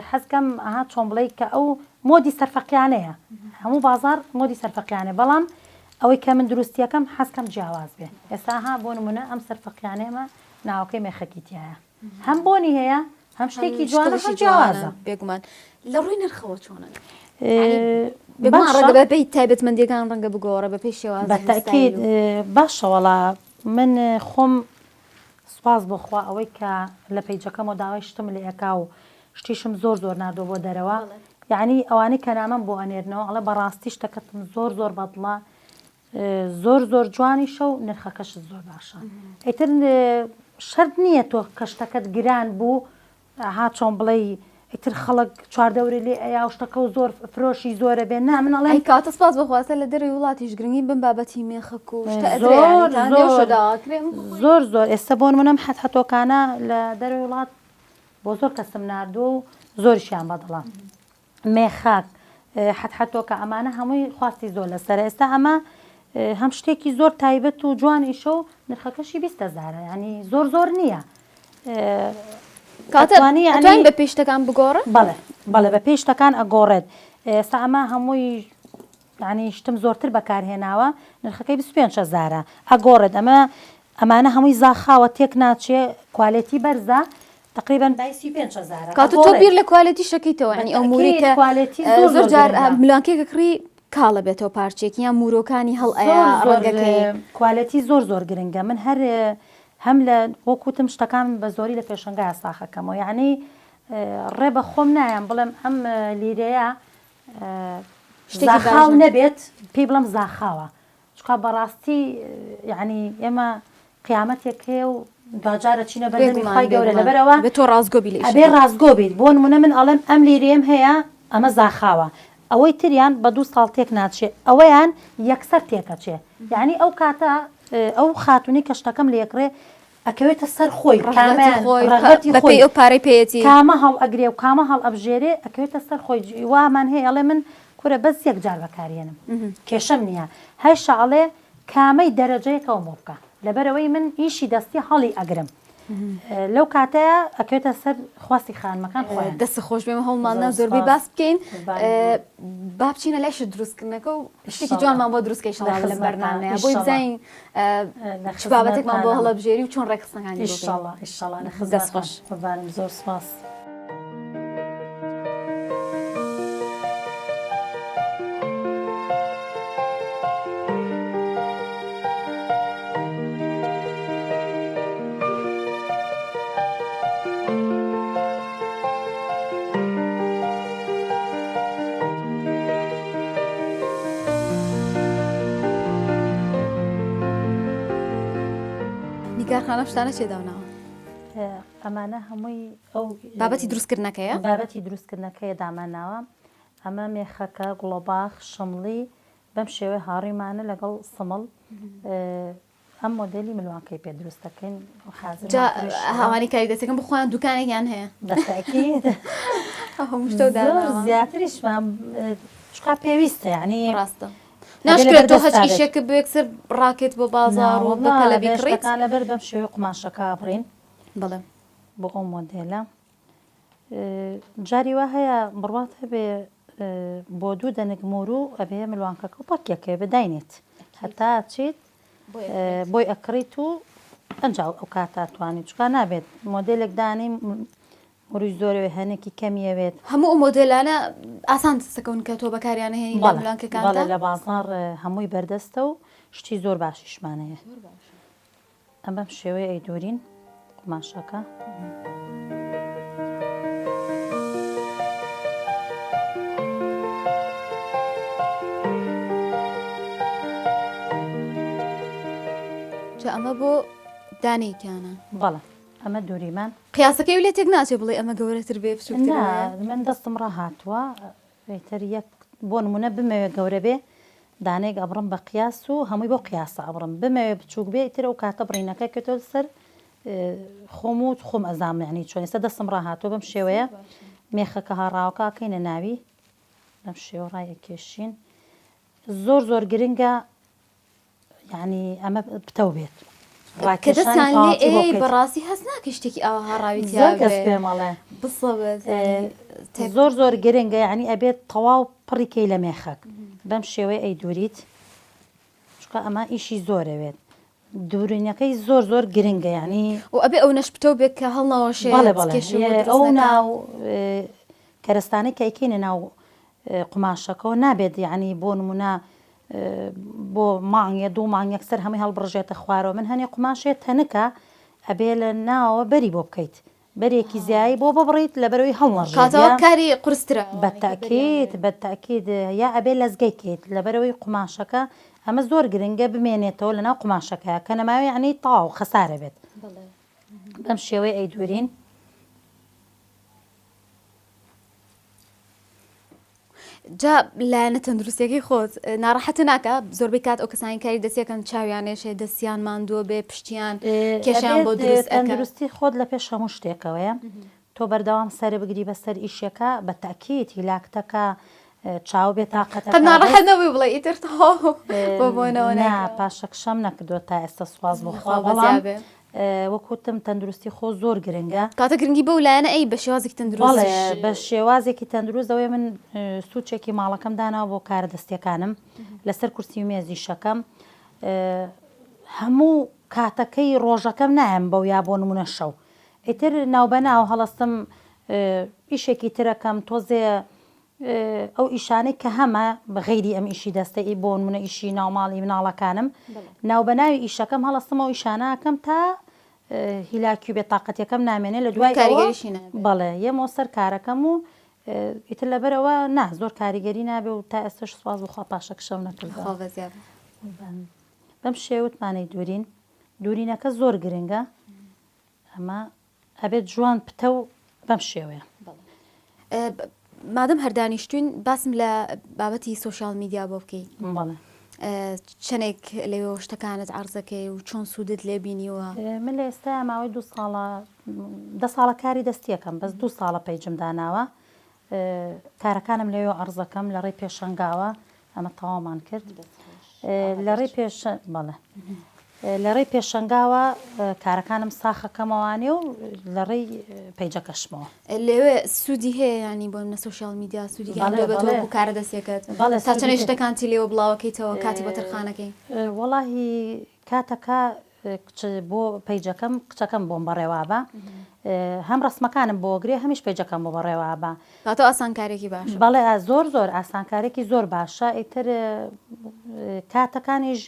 حەزکەم ئەها چۆن بڵێی کە ئەو مۆدی سەرفەقیانەیە هەموو بازار مۆدی سەرفەقیانە بەڵام ئەوەی کە من دروستیەکەم حەزکەم جیاواز بێ ئێستا ها بۆ نمونە ئەم سەرفەقیانەیەمە ناوەکەی مێخەکی تایە هەم بۆنی هەیە هەم شتێکی جوانە هەم جیاوازە بێگومان لە ڕووی نرخەوە چۆنە بێگومان ڕەنگە بە پێی تایبەتمەندیەکان ڕەنگە بگۆڕە بە پێی شێواز بەتەکید باشە وەڵا من خۆم سوپاس بۆ خوا ئەوەی کە لە پەیجەکەمەوە داوای شتم لێ ئەکا و شتیشم زۆر زۆر ناردوە بۆ دەرەوە یەعنی ئەوانەی کە نامەم بۆ ئەنێرنەوە ئەڵێ بەڕاستی شتەکەتم زۆر زۆر بەدڵە زۆر زۆر جوانیشە و نرخەکەشت زۆر باشە ئیتر شەرت نییە تۆ کە شتەکەت گران بوو ها چۆن بڵێی ئیتر خەڵک چواردەوری لێ ئەیا و شتەکە و زۆر فرۆشی زۆرە بێ نا من ئەڵێم ئەی کاتە سپاس بۆ خوا ئێستا لە دەرەوەی وڵاتیش گرنگی بەم بابەتی مێخەک و شتە ئەدرێ زۆر یانی تا لێو زۆر شەداکرێ ئەم خۆی زۆر زۆر ئێستا بۆ نمونە ئەم حەتحەتۆکانە لە دەرەوەی وڵات بۆ زۆر کەسم ناردووە و زۆریشیان بەدڵە مێخاک، حەتحەتۆکە ئەمانە هەمووی خواستی زۆر لەسەرە ئێستا ئەمە هەم شتێکی زۆر تایبەت و جوانیشە و نرخەکەشی 20 هەزارە ینی زۆر زۆر نییە کاتە ئەتوانین بە پێی شتەکان بگۆڕن؟ بەڵێ بەڵێ بە پێی شتەکان ئەگۆڕێت ئێستا ئەمە هەمووی یانی شتم زۆرتر بەکارهێناوە نرخەکەی 25 هەزارە ئەگۆڕێت ئەمە ئەمانە هەمووی زاخاوە تێک ناچێ کوالێتی بەرزە تقریبا بای 35 هەزارە کاتە تۆ بیر لە کوالێتی شەکەیتەوە ینی ئەو موری کە کوالێتی زۆر زۆر جار ملوانکێکە کڕی کاڵە بێتەوە پارچێکی یان مورۆکانی هەڵ ئەیا ڕەنگەکەی کوالێتی زۆر زۆر گرنگە من هەر هەم لە وەکوتم شتەکان بە زۆری لە پێشەنگا ساخەکەمەوە یعنی ڕێ بە خۆم نایەم بڵێم ئەم لیرەیە شتێکی زاخاو باش نەبێت پێی بڵێم زاخاوە. چونکە بەڕاستی یعنی ئێمە قیامەتێک هەیە و دواجار ئەچینە بەردەمی خوای گەورە لەبەرئەوە ئەبێ تۆ ڕاستگۆ بی لە ئەبێ ڕاستگۆ بیت بۆ نمونە من ئەڵێم ئەم لیرەیەم هەیە ئەمە زاخاوە ئەوەی تریان بە دوو ساڵ تێک ناچێ ئەوەیان یەکسەر تێکەچێ یعنی ئەو کاتە ئەو خاتونەی کە شتەکەم لێکڕێ ئەکەوێتە سەر خۆی کامیان ڕەغبەتی خۆی ئەو پارەی پێیەتی کامە هەڵ ئەگرێ و کامە هەڵ ئەبژێرێ ئەکەوێتە سەر خۆی وامان هەیە ئەڵێ من کورە بەس یەک جار بەکارێنم کێشەم نییە هەیشە ئەڵێ کامەی دەرەجەیەکەوە بۆ بکە لەبەرئەوەی من ئیشی دەستی هەڵی ئەگرم لەو کاتەیە ئەکەوێتە سەر خواستی خانمەکان خۆیان. دەست خۆش بێ هەوڵمان دا زۆربەی باس بکەین با بچینە لای شت دروستکردنەکە و شتێکی جوانمان بۆ دروست کەی ئیشەڵا لەم بەرنامەیە بۆی بزانین چ بابەتێکمان بۆ هەڵەبژێری و چۆن ڕێکخستنەکانی بۆ بکەین. ئیشەڵا ئیشەڵا لە خزمەتتان. دەست خۆش. قوربانم زۆر سوپاس. نیگار خانم شتانە چێ داوناوە؟ ئەمانە هەمووی ئەو بابەتی دروستکردنەکەیە؟ بابەتی دروستکردنەکەیە دامانناوە. ئەمە مێخەکە، گوڵەباخ، شمڵی بەم شێوەیە هاڕیمانە لەگەڵ سمڵ ئەم مۆدێلی ملوانکەی پێ دروست دەکەین جا هاوانی کاری دەستەکەم بۆ خۆیان دوکانێکیان هەیە بەتەکید هەموو شتە زۆر زیاتریشمان چکا پێویستە یعنی ڕاستە ناشکرێت تۆ هەچ ئیشێکت بۆ یەکسەر ڕاکەیت بۆ بازاڕ و بەپەلە بیکڕیت؟ لەبەر بەم شێوەی قوماشەکە ئەبڕین بەڵێ بۆ ئەو مۆدێلە جاری وا هەیە بڕوات هەبێ بۆ دوو دەنک مورو ئەبێ ملوانکەکە و پەکیەکەی بە داینێت هەتا چیت بۆی ئەکڕیت و ئەنجا ئەو کاتە توانی چکا نابێت مۆدێلێک دانی موروی زۆرەوێ هەنێکی کەمیەوێت. هەموو ئەو مۆدێلانە ئاسان دەستەکەون کە تۆ بەکاریان ئەهێنی لە ملوانکەکانتا؟ بەڵێ لە بازاڕ هەمووی بەردەستە و شتی زۆر باشیشمان هەیە. ئەم بەم شێوەیە ئەیدورین قوماشەکە. جا ئەمە بۆ دانەیەکیانە؟ بەڵێ ئەمە دوریمان. قیاسەکەی لێ تێک ناچێ بڵێی ئەمە گەورەتر بێ بچووکتر بێ؟ نا من دەستم ڕاهاتووە ئیتر یەک بۆ نموونە بمەوێ گەورە بێ دانەیەک ئەبڕم بە قیاس و هەمووی بۆ قیاسە ئەبڕم بمەوێ بچووک بێ ئیتر ئەو کاتە بڕینەکە کێتەوە سەر خۆم و خۆم ئەزانم یعنی چۆن ئێستا دەستم ڕاهاتووە بەم شێوەیە مێخەکە هاڕاوەکە ئەکەینە ناوی بەم شێوە ڕای ئەکێشین زۆر زۆر گرنگە یانی ئەمە پتەو بێت کە دەستیان لێ ئەیەی بەڕاستی هەست ناکەی شتێکی ئاوا هاڕاوی تیا زۆر کەس پێم ئەڵێ بسەبت زۆر زۆر گرنگە یعنی ئەبێت تەواو پڕی کەی لە مێخەک بەم شێوەی ئەی دووریت چونکە ئەمە ئیشی زۆرەوێت دوورینەکەی زۆر زۆر گرنگە یعنی و ئەبێ ئەو نەش پتەو بێت کە هەڵنەوەشێت بەڵێ بەڵێ ئەو ناو کەرەستانەی کە ئەیکەینە ناو قوماشەکەوە نابێت یعنی بۆ نمونە بۆ مانگ یا دوو مانگ یەکسەر هەمووی هەڵبڕژێتە خوارەوە من هەنێ قوماشێ تەنکە ئەبێ لە ناوەوە بەری بۆ بکەیت بەرێکی زیایی بۆ ببڕیت لەبەرەوەی هەڵنەڕژێت کاتەوە کاری قورسترە بەتەکید بەتەکید یا ئەبێ لەزگەی کەیت لەبەرەوەی قوماشەکە ئەمە زۆر گرنگە بمێنێتەوە لەناو قوماشەکە کە نەماوێ یعنی تەواو خەسارە بێت بەم شێوەی ئەیدورین. جا لایەنە تەندروستیەکەی خۆت ناڕەحەتت ناکا زۆربەی کات ئەو کەسانی کاری دەستیەکەن چاویان ئێشێ دەستیان ماندووە بێ پشتیان کێشیان بۆ دروست ئەکا. تەندروستی خۆت لە پێش هەموو شتێکەوەیە تۆ بەردەوام سەر بگری بەسەر ئیشێکا بە تەئکید هیلاکتەکە چاو بێ تاقەتەکە قەت ناڕەحەت نەبووی بڵێ ئیتر تەواو بۆ بۆنەوە نا پاشەکشەم نەکردووە تا ئێستا سوپاس بۆ خوا بەڵام وەک وتم تەندروستی خۆ زۆر گرنگە. کەواتە گرنگی بەو لایەنە ئەی بە شێوازێکی تەندروستیش. بەڵێ بە شێوازێکی تەندروست ئەوەیە من سوچێکی ماڵەکەم داناوە بۆ کارە دەستیەکانم لەسەر کورسی و مێزیشەکەم هەموو کاتەکەی ڕۆژەکەم نایەم بەو یا بۆ نمونە شەو ئیتر ناوبەناو هەڵەستم ئیشێکی ترەکەم تۆزێ ئەو ئیشانەی کە هەمە غەیری ئەم ئیشی دەستە ئی بۆ نمونە ئیشی ناوماڵی مناڵەکانم ناوبەناوی ئیشەکەم هەڵەستم ئەو ئیشانە ئەکەم تا هیلاکی و بێتاقەتیەکەم نامێنێ لە دوای کاریگەریشی نابێ بەڵێ یەمەوە سەر کارەکەم و ئیتر لەبەرەوە نا زۆر کاریگەری نابێ و تا ئێستاش سوپاس بۆ خوا پاشەکشەم نەکردووە. خوا بەزیاد. بەم شێوە وتمانەی دوورین دوورینەکە زۆر گرنگە ئەمە ئەبێت جوان پتەو بەم شێوەیە. مادەم هەر دانیشتوین باسم لە بابەتی social media بۆ بکەی. بەڵێ. چەندێک لەوێ شتەکانت عەرزەکەی و چۆن سوودت لێ بینیوە؟ من لە ئێستا ماوەی دوو ساڵە دە ساڵە کاری دەستیەکەم بەس دوو ساڵە page م داناوە کارەکانم لەوێ عەرزەکەم لە ڕێی پێشەنگاوە ئەمە تەواومان کرد لە ڕێی پێش بەڵێ لە ڕێی پێشەنگاوە کارەکانم ساخەکەمەوانێ و لە ڕێی page ەکەشمەوە. لەوێ سوودی هەیە یانی بۆ منە social media سوودی گەیاندووە بە تۆ وەکو کارە دەستیەکەت تا چەندێک شتەکانتی لێوە بڵاوەکەیتەوە کاتی بۆ تەرخانەکەی؟ وەڵاهی کاتەکە کچ بۆ page ەکەم کچەکەم بۆم بەڕێوابە هەم ڕەسمەکانم بۆ گرێ هەمیش page ەکەم بۆ بەڕێوابە. کاتۆ ئاسانکارێکی باشە. بەڵێ زۆر زۆر ئاسانکارێکی زۆر باشە ئیتر کاتەکانیش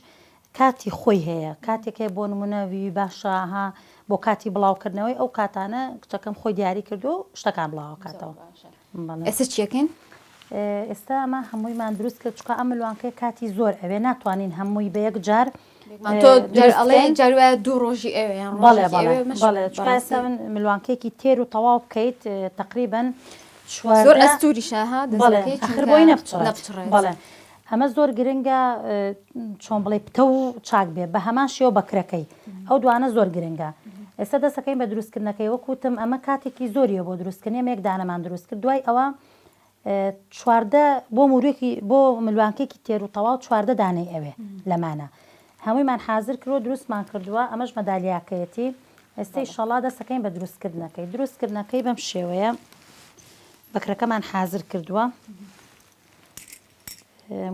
کاتی خۆی هەیە کاتێک هەیە بۆ نمونە ویوی باشە ها بۆ کاتی بڵاوکردنەوەی ئەو کاتانە کچەکەم خۆی دیاری کردو شتەکان بڵاوەکاتەوە. ئێستا چیەکەین؟ ئێستا ئەمە هەموویمان دروست کرد چونکە ئەم ملوانکەیە کاتی زۆر ئەوێ ناتوانین هەمووی بە یەک جار تۆ ئەڵێ جار وایە دوو ڕۆژی ئەوێ یان بەڵێ بەڵێ بەڵێ چونکە ئێستا من ملوانکەیەکی تێر و تەواو بکەیت تقریبا زۆر ئەستوریشە ها بەڵێ ئەخر بۆی نەپچڕێت بەڵێ ئەمە زۆر گرنگە چۆن بڵێ پتە و چاک بێ بە هەمان شێوە بەکرەکەی ئەو دوانە زۆر گرنگە ئێستا دەسەکەین بە دروستکردنەکەی وەک وتم ئەمە کاتێکی زۆریە بۆ دروستکردنی ئەمە یەک دانەمان دروست کرد دوای ئەوە 14 بۆ مورێکی بۆ ملوانکێکی تێر و تەواو 14 دانەی ئەوێ لەمانە هەموویمان حازر کرد و دروستمان کردووە ئەمەش مەدالیاکەیەتی ئێستا ئیشەڵا دەسەکەین بە دروستکردنەکەی دروستکردنەکەی بەم شێوەیە بەکرەکەمان حازر کردووە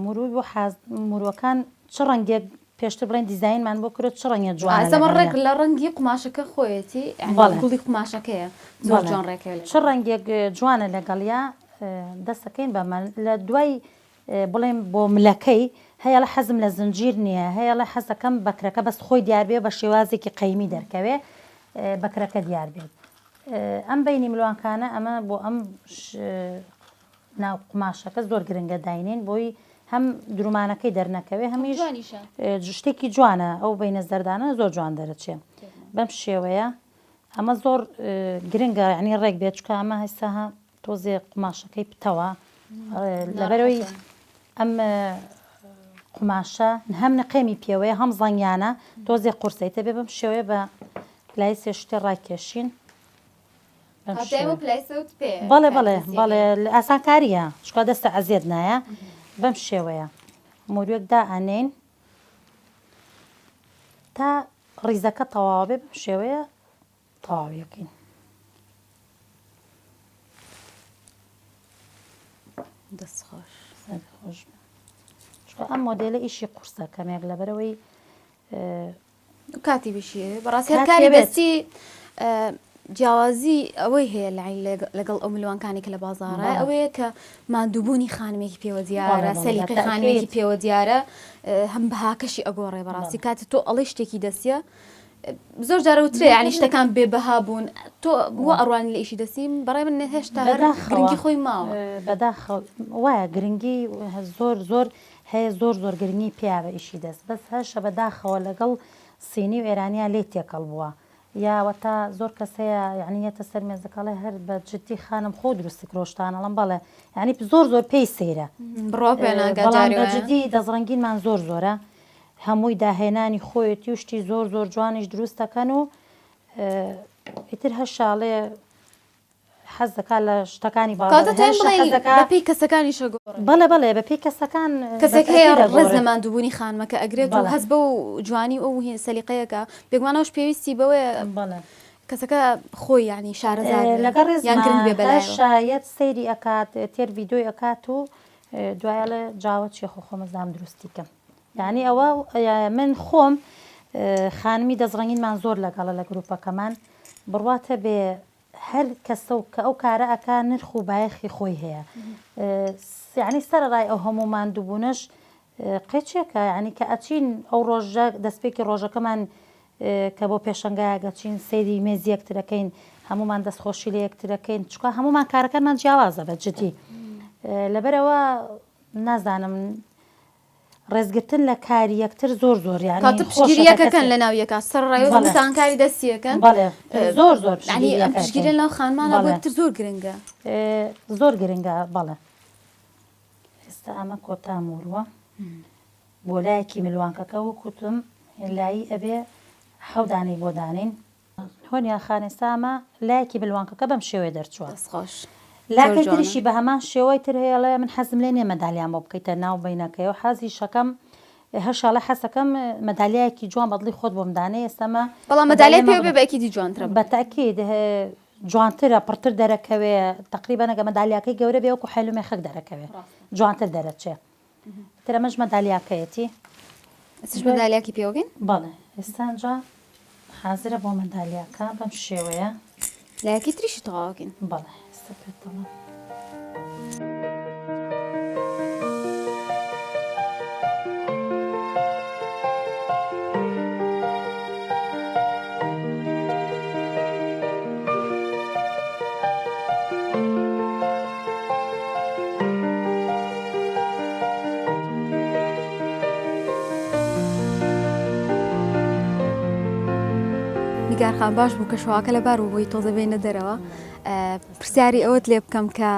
موروی بۆ حاز موروەکان چ ڕەنگێک پێشتر بڵێن دیزاینمان بۆ کرد چ ڕەنگێک جوانە ئەمە لەگەڵیا. ڕێک لە ڕەنگی قوماشەکە خۆیەتی یانی بەڵێ. گوڵی قوماشەکەیە زۆر بەڵێ جوان ڕێکەوێ چ ڕەنگێک جوانە لەگەڵیا دەستەکەین بەمە لە دوای بڵێن بۆ ملەکەی هەیەڵێ حەزم لە زنجیر نییە هەیەڵێ حەزەکەم بەکرەکە بەس خۆی دیار بێ بە شێوازێکی قەیمی دەرکەوێ بەکرەکە دیار بێت ئەم بەینی ملوانکانە ئەمە بۆ ئەم ناو قوماشەکە زۆر گرنگە داینێین بۆی هەم درومانەکەی دەرنەکەوێ هەمیش شتێکی جوانە ئەو بینە زەردانە زۆر جوان دەرەچێ بەم شێوەیە ئەمە زۆر گرنگە ینی ڕێک بێت چکە ئەمە هەستا تۆزێ قوماشەکەی پتەوە لەبەرەوەی ئەم قوماشە هەم نقێمی پێوەیە هەم زەنگیانە تۆزێ قورسەیتە بێ بەم شێوەیە بە پلای سێ شتێ ڕاکێشین بەڵێ بەڵێ بەڵێ ئاسانکاریە چکا دەستە ئەزیەت نایە بەم شێوەیە مۆریەک دا ئەنین تا ڕیزەکە تەواوە بێ بەم شێوەیە تەواویەکەین. دەست خۆش خۆش ئەم مۆدێلە ئیشی قورسە کەمێک لەبەرەوەی کاتی بیشی بەڕاستی هەر کاری دەستی جیاوازی ئەوەی هەیە لای لەگەڵ ئەو ملوانکانی کە لە بازاڕە ئەوەیە کە ماندووبوونی خانمێکی پێوە دیارە سەلیقەی خانمێکی پێوە دیارە هەم بەهاکەشی ئەگۆڕێ بەڕاستی کاتی تۆ ئەڵێ شتێکی دەستیە زۆر جارە وترێ ینی شتەکان بێ بەها بوون تۆ بۆ ئەڕوانی لە ئیشی دەستیم بەڕێ من هێشتا گرنگی خۆی ماوە بەداخەوە وایە گرنگی زۆر زۆر هەیە زۆر زۆر گرنگی پێیا بە ئیشی دەست بەس هەشە بە داخەوە لەگەڵ سینی و ئێرانیا لێی تێکەڵ بووە یا وەتا زۆر کەس هەیە یعنی یەتە سەر مێزەکە ئەڵێ هەر بە جدی خانم خۆ دروست کرۆشتان ئەڵێم بەڵێ یعنی زۆر زۆر پێی سەیرە بڕوا پێ ناکا بەڵام جارێ بە وایە. جدی دەستڕەنگینمان زۆر زۆرە هەمووی داهێنانی خۆیەتی و شتی زۆر زۆر جوانیش دروست دەکەن و ئیتر هەشە ئەڵێ حەز دەکا لە شتەکانی کەواتە بازاڕ تۆ هێشتا بڵێی حەز دەکا بەپێی کەسەکانیش ئەگۆڕێ. بەڵێ بەڵێ بەپێی کەسەکان کەسێک بە هەیە تەئکید ڕێز لە ئەگۆڕێ. ماندووبوونی خانمەکە ئەگرێت و بەڵێ. هەست بەو جوانی و ئەو سەلیقەیە کە بێگومان ئەوەش پێویستی بەوەیە بەڵێ. کەسەکە خۆی یانی شارەزا بێ لەگەڵ یان ڕێزما گرنگ بێ بەلایەوە. هەشا یەت سەیری ئەکات تێر ڤیدۆی ئەکات و دوای ئەڵێ جاوە چیە خۆ خۆم ئەزانم دروستی کەم یانی ئەوە من خۆم خانمی دەستڕەنگینمان زۆر لەگەڵە لە گروپەکەمان بڕوات هەبێ هەر کەسە و کە ئەو کارە ئەکا نرخ و بایەخی خۆی هەیە یعنی سەرەڕای ئەو هەموو ماندووبوونەش قێچێکە یعنی کە ئەچین ئەو ڕۆژە دەستپێکی ڕۆژەکەمان کە بۆ پێشەنگایەک ئەچین سەیری مێزی یەکترەکەین هەمومان دەستخۆشی لە یەکترەکەین چکا هەمومان کارەکانمان جیاوازە بە جدی لەبەرەوە نازانم. ڕێزگرتن لە کاری یەکتر زۆر زۆر یانی کاتە خۆشە پشتگیری کە یەکەکەن کەسێ لە ناو یەکا سەرەڕای بەڵێ هەمووتان کاری دەستی یەکەن بەڵێ زۆر زۆر یانی پشتگیری ئەم یەکەکەین پشتگیریە لەناو خانمانا بۆ بەڵێ یەکتر زۆر گرنگە. زۆر گرنگە بەڵێ. ئێستا ئەمە کۆتا موروە بۆ لایەکی ملوانکەکە وەک وتم لایی ئەبێ حەو دانەی بۆ دانێین. هۆنیا خان ئێستا ئەمە لایەکی ملوانکەکە بەم شێوەیە دەرچووە. دەست خۆش زۆر لاکەی جوانە. تریشی بە هەمان شێوەی تر هەیە ئەڵێ من حەزم لێ نیە مەدالیام بۆ بکەیتە ناو بەینەکەیەوە حەزیشەکەم هەشاڵێ حەزەکەم مەدالیایەکی جوان بەدڵی خۆت بۆم دانێ ئێستا ئەمە بەڵام مەدالیای مەدالیامە پێوە بێ بە ئەکیدی جوانترە. بە تەئکید جوانترە پڕتر دەرەکەوێ تەقریبەن ئەگەر مەدالیاکەی گەورە بێ وەکو حێل و مێخەک دەرەکەوێ جوانتر دەرەچێ تر ئەمەش مەدالیاکەیەتی ئێستاش مەدالیاکی پێوەگەین بەڵێ ئێستا جا حازرە بۆ مەدالیاکە بەم شێوەیە لایەکی تریشی تەواوەکەین بەڵێ ئێستا پێت دەڵێم. نیگار خان باش بوو کەشوهەواکە لەبار بوو بۆی تۆزە بێینە دەرەوە پرسیاری ئەوەت لێ بکەم کە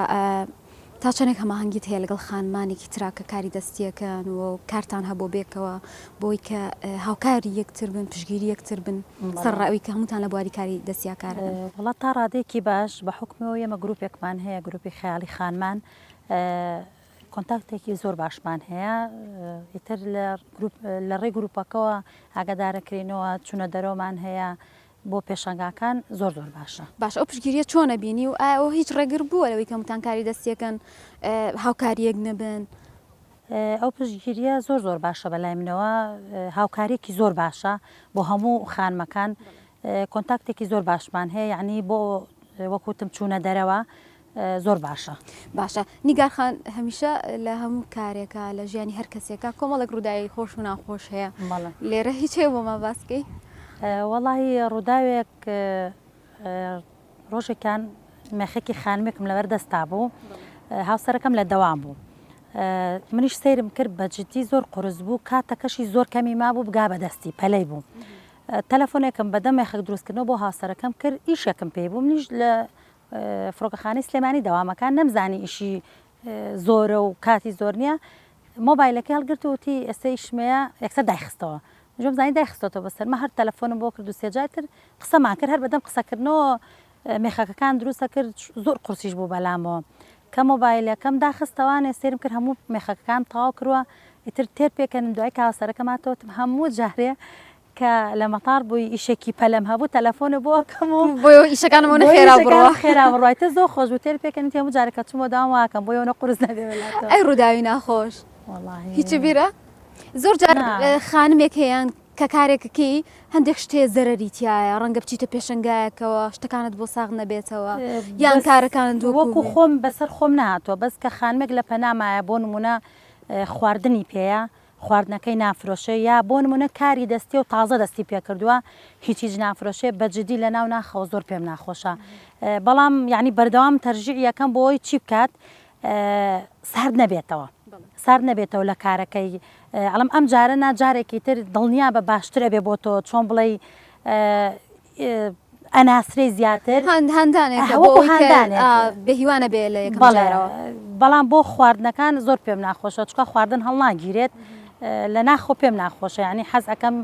تا چەندێک هەماهەنگیت هەیە لەگەڵ خانمانێکی ترا کە کاری دەستیەکەن و کارتان هەبوو بێکەوە بۆی کە هاوکاری یەکتر بن پشگیری یەکتر بن سەر ڕاوی کە هەمووتان لە بواری کاری دەستیا کارەکەن. وەڵا تا ڕادەیەکی باش بە حوکمەوە ئێمە گروپێکمان هەیە گروپی خەیاڵی خانمان کۆنتاکتێکی زۆر باشمان هەیە ئیتر لە گروپ لە ڕێی گروپەکەوە ئاگادارەکرێنەوە چونە دەرەوەمان هەیە بۆ پێشانگاکان زۆر زۆر باشە. باشە ئەو پشتگیریە چۆن ئەبینی و ئایا ئەوە هیچ ڕێگر بووە لەوەی کە هەمووتان کاری دەستیەکەن هاوکاری یەک نەبن؟ ئەو پشتگیریە زۆر زۆر باشە بەلای منەوە هاوکاریەکی زۆر باشە بۆ هەموو خانمەکان کۆنتاکتێکی زۆر باشمان هەیە یعنی بۆ وەکوتم چوونە دەرەوە زۆر باشە. باشە نیگار خان هەمیشە لە هەموو کارێکا لە ژیانی هەر کەسێکا کۆمەڵێک ڕووداوی خۆش و ناخۆش هەیە لێرە هیچ هەیە بۆمان باس کەی؟ وەڵاهی ڕووداوێک ڕۆژێکیان مێخێکی خانمێکم لەبەر دەستا بوو هاوسەرەکەم لە دەوام بوو منیش سەیرم کرد بە جدی زۆر قورس بوو کاتەکەشی زۆر کەمی مابوو بگا بەدەستی پەلەی بوو تەلەفۆنێکم بەدەم مێخەک دروستکردنەوە بۆ هاوسەرەکەم کرد ئیشێکم پێی بوو منیش لە فڕۆکەخانەی سلێمانی دەوامەکان نەمزانی ئیشی زۆرە و کاتی زۆر نییە مۆبایلەکەی هەڵگرت و وتی ئێستا ئیشمەیە یەکسەر دایخستەوە جۆم زانی دایخستۆتەوە بەسەرمە هەر تەلەفۆنم بۆ کرد و سێجار تر قسەمان کرد هەر بەدەم قسەکردنەوە مێخەکەکان دروستە کرد زۆر قورسیش بوو بەلامەوە کە مۆبایلەکەم داخستەوانێ سێرم کرد هەموو مێخەکەکان تەواو کردووە ئیتر تێر پێکەنم دوای کاوەسەرەکەم هاتەوە وتم هەموو جارێ کە لە مەتار بووی ئیشێکی پەلەم هەبوو تەلەفۆنە بۆ ئەکەم و بۆ ئیشەکانم ئەونە خێرا بڕوا خێرا بڕوای تە زۆر خۆش بوو تێر پێکەنی هەموو جارێک کە چوومەوە داوام واکەم بۆ ئەونە قورس نەبێ بەلاتەوە. ئەی ڕووداوی ناخۆش هیچ بیرە؟ زۆر جار خانمێک هەیە کە کارێکەکەی هەندێک شتێ زەرەری تایە ڕەنگە بچیتە پێشەنگایەکەوە شتەکانت بۆ ساغ نەبێتەوە یان کارەکانت وەکو خۆم بەسەر خۆم نهاتوە بەس کە خانمێک لە پەنامایە بۆ نمونە خواردنی پێیە خواردنەکەی نافرۆشێ یا بۆ نمونە کاری دەستیە و تازە دەستی پێکردوە هیچ هیچ نافرۆشێ بە جدی لە ناو ناخەوە زۆر پێم ناخۆشە بەڵام یعنی بەردەوام تەرجیع یەکەم بۆ ئەوەی چی بکات سارد نەبێتەوە سارد نەبێتەوە لە کارەکەی ئەڵم ئەم جارە نا جارێکی تر دڵنیا بە باشتر ئەبێ بۆ تۆ چۆن بڵێ ئەناسرێی زیاتر هاندانێکە بۆ وەکو ئەوەی کە هاندانێک. بێ هیوا نەبێ لە یەکەم بەڵێ جارەوە. بەڵام بۆ خواردنەکان زۆر پێم ناخۆشە چونکە خواردن هەڵناگیرێت لە ناخەوە پێم ناخۆشە یانی حەز ئەکەم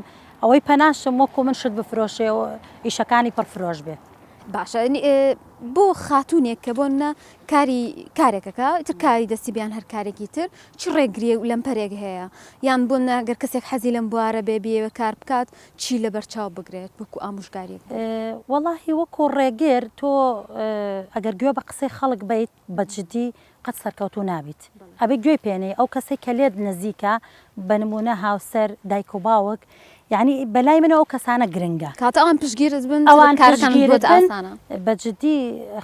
ئەوەی پەناشم وەکو من شت بفرۆشێ و ئیشەکانی پڕ فرۆش بێ. باشە بۆ خاتوونێک کە بۆ نە کاری کارێکەکە ئیتر کاری دەستی بیان هەر کارێکی تر چ ڕێگریە و لەمپەرێک هەیە یان بۆ نە گەر کەسێک حەزی لەم بوارە بێ بیەوێ کار بکات چی لەبەر چاو بگرێت وەکو ئامۆژگاریەک بۆی؟ وەڵاهی وەکو ڕێگر تۆ ئەگەر گوێ بە قسەی خەڵک بەیت بە جدی قەت سەرکەوتوو نابیت ئەبێ گوێی پێ نەی ئەو کەسەی کە لێت نزیکە بە نموونە هاوسەر دایک و باوک یانی بە لای منەوە ئەو کەسانە گرنگە. کاتە ئەوان پشتگیرت بن ئەوان کارەکانت پشتگیرت بۆت بن ئاسانە. بە جدی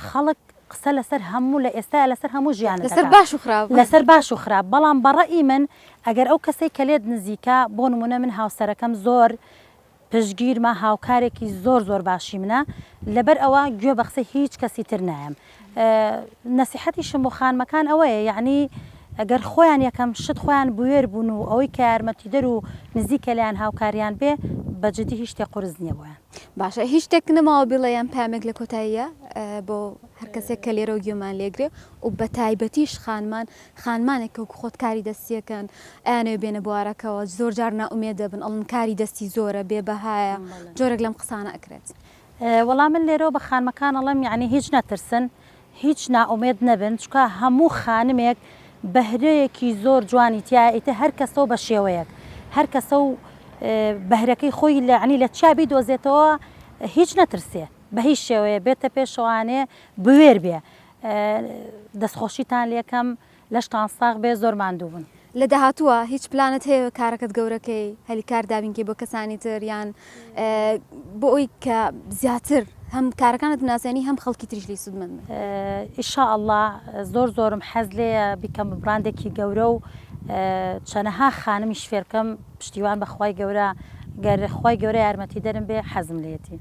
خەڵک قسە لەسەر هەموو لە ئێستایا لەسەر هەموو ژیانت لەسەر ئەکا باش و خراپ. لەسەر باش و خراپ بەڵام بە ڕەئی من ئەگەر ئەو کەسەی کە لێت نزیکە بۆ نموونە من هاوسەرەکەم زۆر پشتگیرمە هاوکارێکی زۆر زۆر باشی منە لەبەر ئەوە گوێ بە قسەی هیچ کەسی تر نایەم نەسیحەتیشم بۆ خانمەکان ئەوەیە یەعنی. گەر خۆیان یەکەم شت خۆیان بوێر بوون و ئەوەی کە یارمەتیدەر و نزیکە لێیان هاوکاریان بێ بە جدی هیچ شتێک قورس نییە بۆیان. باشە هیچ شتێک نەماوە بیڵێ یان پەیامێک لە کۆتاییا بۆ هەر کەسێک کە لێرەوە گوێمان لێگرێ و بە تایبەتیش خانمان خانمانێک کە وەکو خۆت کاری دەستیەکەن ئەیانەوێ بێنە بوارەکەوە زۆر جار نائومێد دەبن ئەڵن کاری دەستی زۆرە بێ بەهایە جۆرێک لەم قسانە ئەکرێت. وەڵا من لێرەوە بە خانمەکان ئەڵێم یەعنی هیچ نەترسن هیچ نائومێد نەبن چونکە هەموو خانمێک بەهرەیەکی زۆر جوانی تیایە ئیتر هەر کەسەو بە شێوەیەک هەر کەسەو بەهرەکەی خۆی لە یەعنی لە چیا بیدۆزێتەوە هیچ نەترسێ بە هیچ شێوەیە بێتە پێشەوانێ بوێر بێ دەستخۆشیتان لێکەم لەشتان ساغ بێ زۆر ماندوو بوون. لە داهاتووە هیچ پلانت هەیە کارەکەت گەورەکەی هەلی کار دابینکەی بۆ کەسانی تر یان بۆ ئەوی کە زیاتر هەم کارەکانت بناسێنی هەم خەڵکی تریش لێی سوودمەند بن؟ ان شاء اللە زۆر زۆرم حەز لێیە بیکەم بە براندێکی گەورە و چەنەها خانمیش فێرکەم پشتیوان بە خوای گەورە گەر خوای گەورە یارمەتیدەرم بێ حەزم لێیەتی.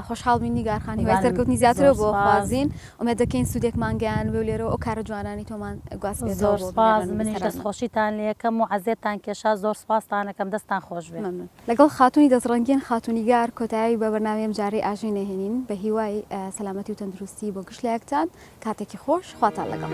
خۆشحاڵ بین نیگار خان هیوای سەرکەوتنی زیاترەوە بۆ خوازین. ئومێد دەکەین سوودێکمان گەیاندبێ و لێرەوە ئەو کارە جوانانەی تۆمان گواستبێتەوە زۆر بۆ سپاس بینەران و منیش بیسەرانمان. دەستخۆشیتان لێکەم و عەزێتتان کێشا زۆر سپاستان ئەکەم دەستتان خۆش بێ. مەمنون. لەگەڵ خاتوونی دەستڕەنگین خاتوو نیگار کۆتایی بە بەرنامەی ئەمجارەی ئاژین ئەهێنین بە هیوای سەلامەتی و تەندروستی بۆ گشت لایەکتان کاتێکی خۆش خواتان لەگەڵ.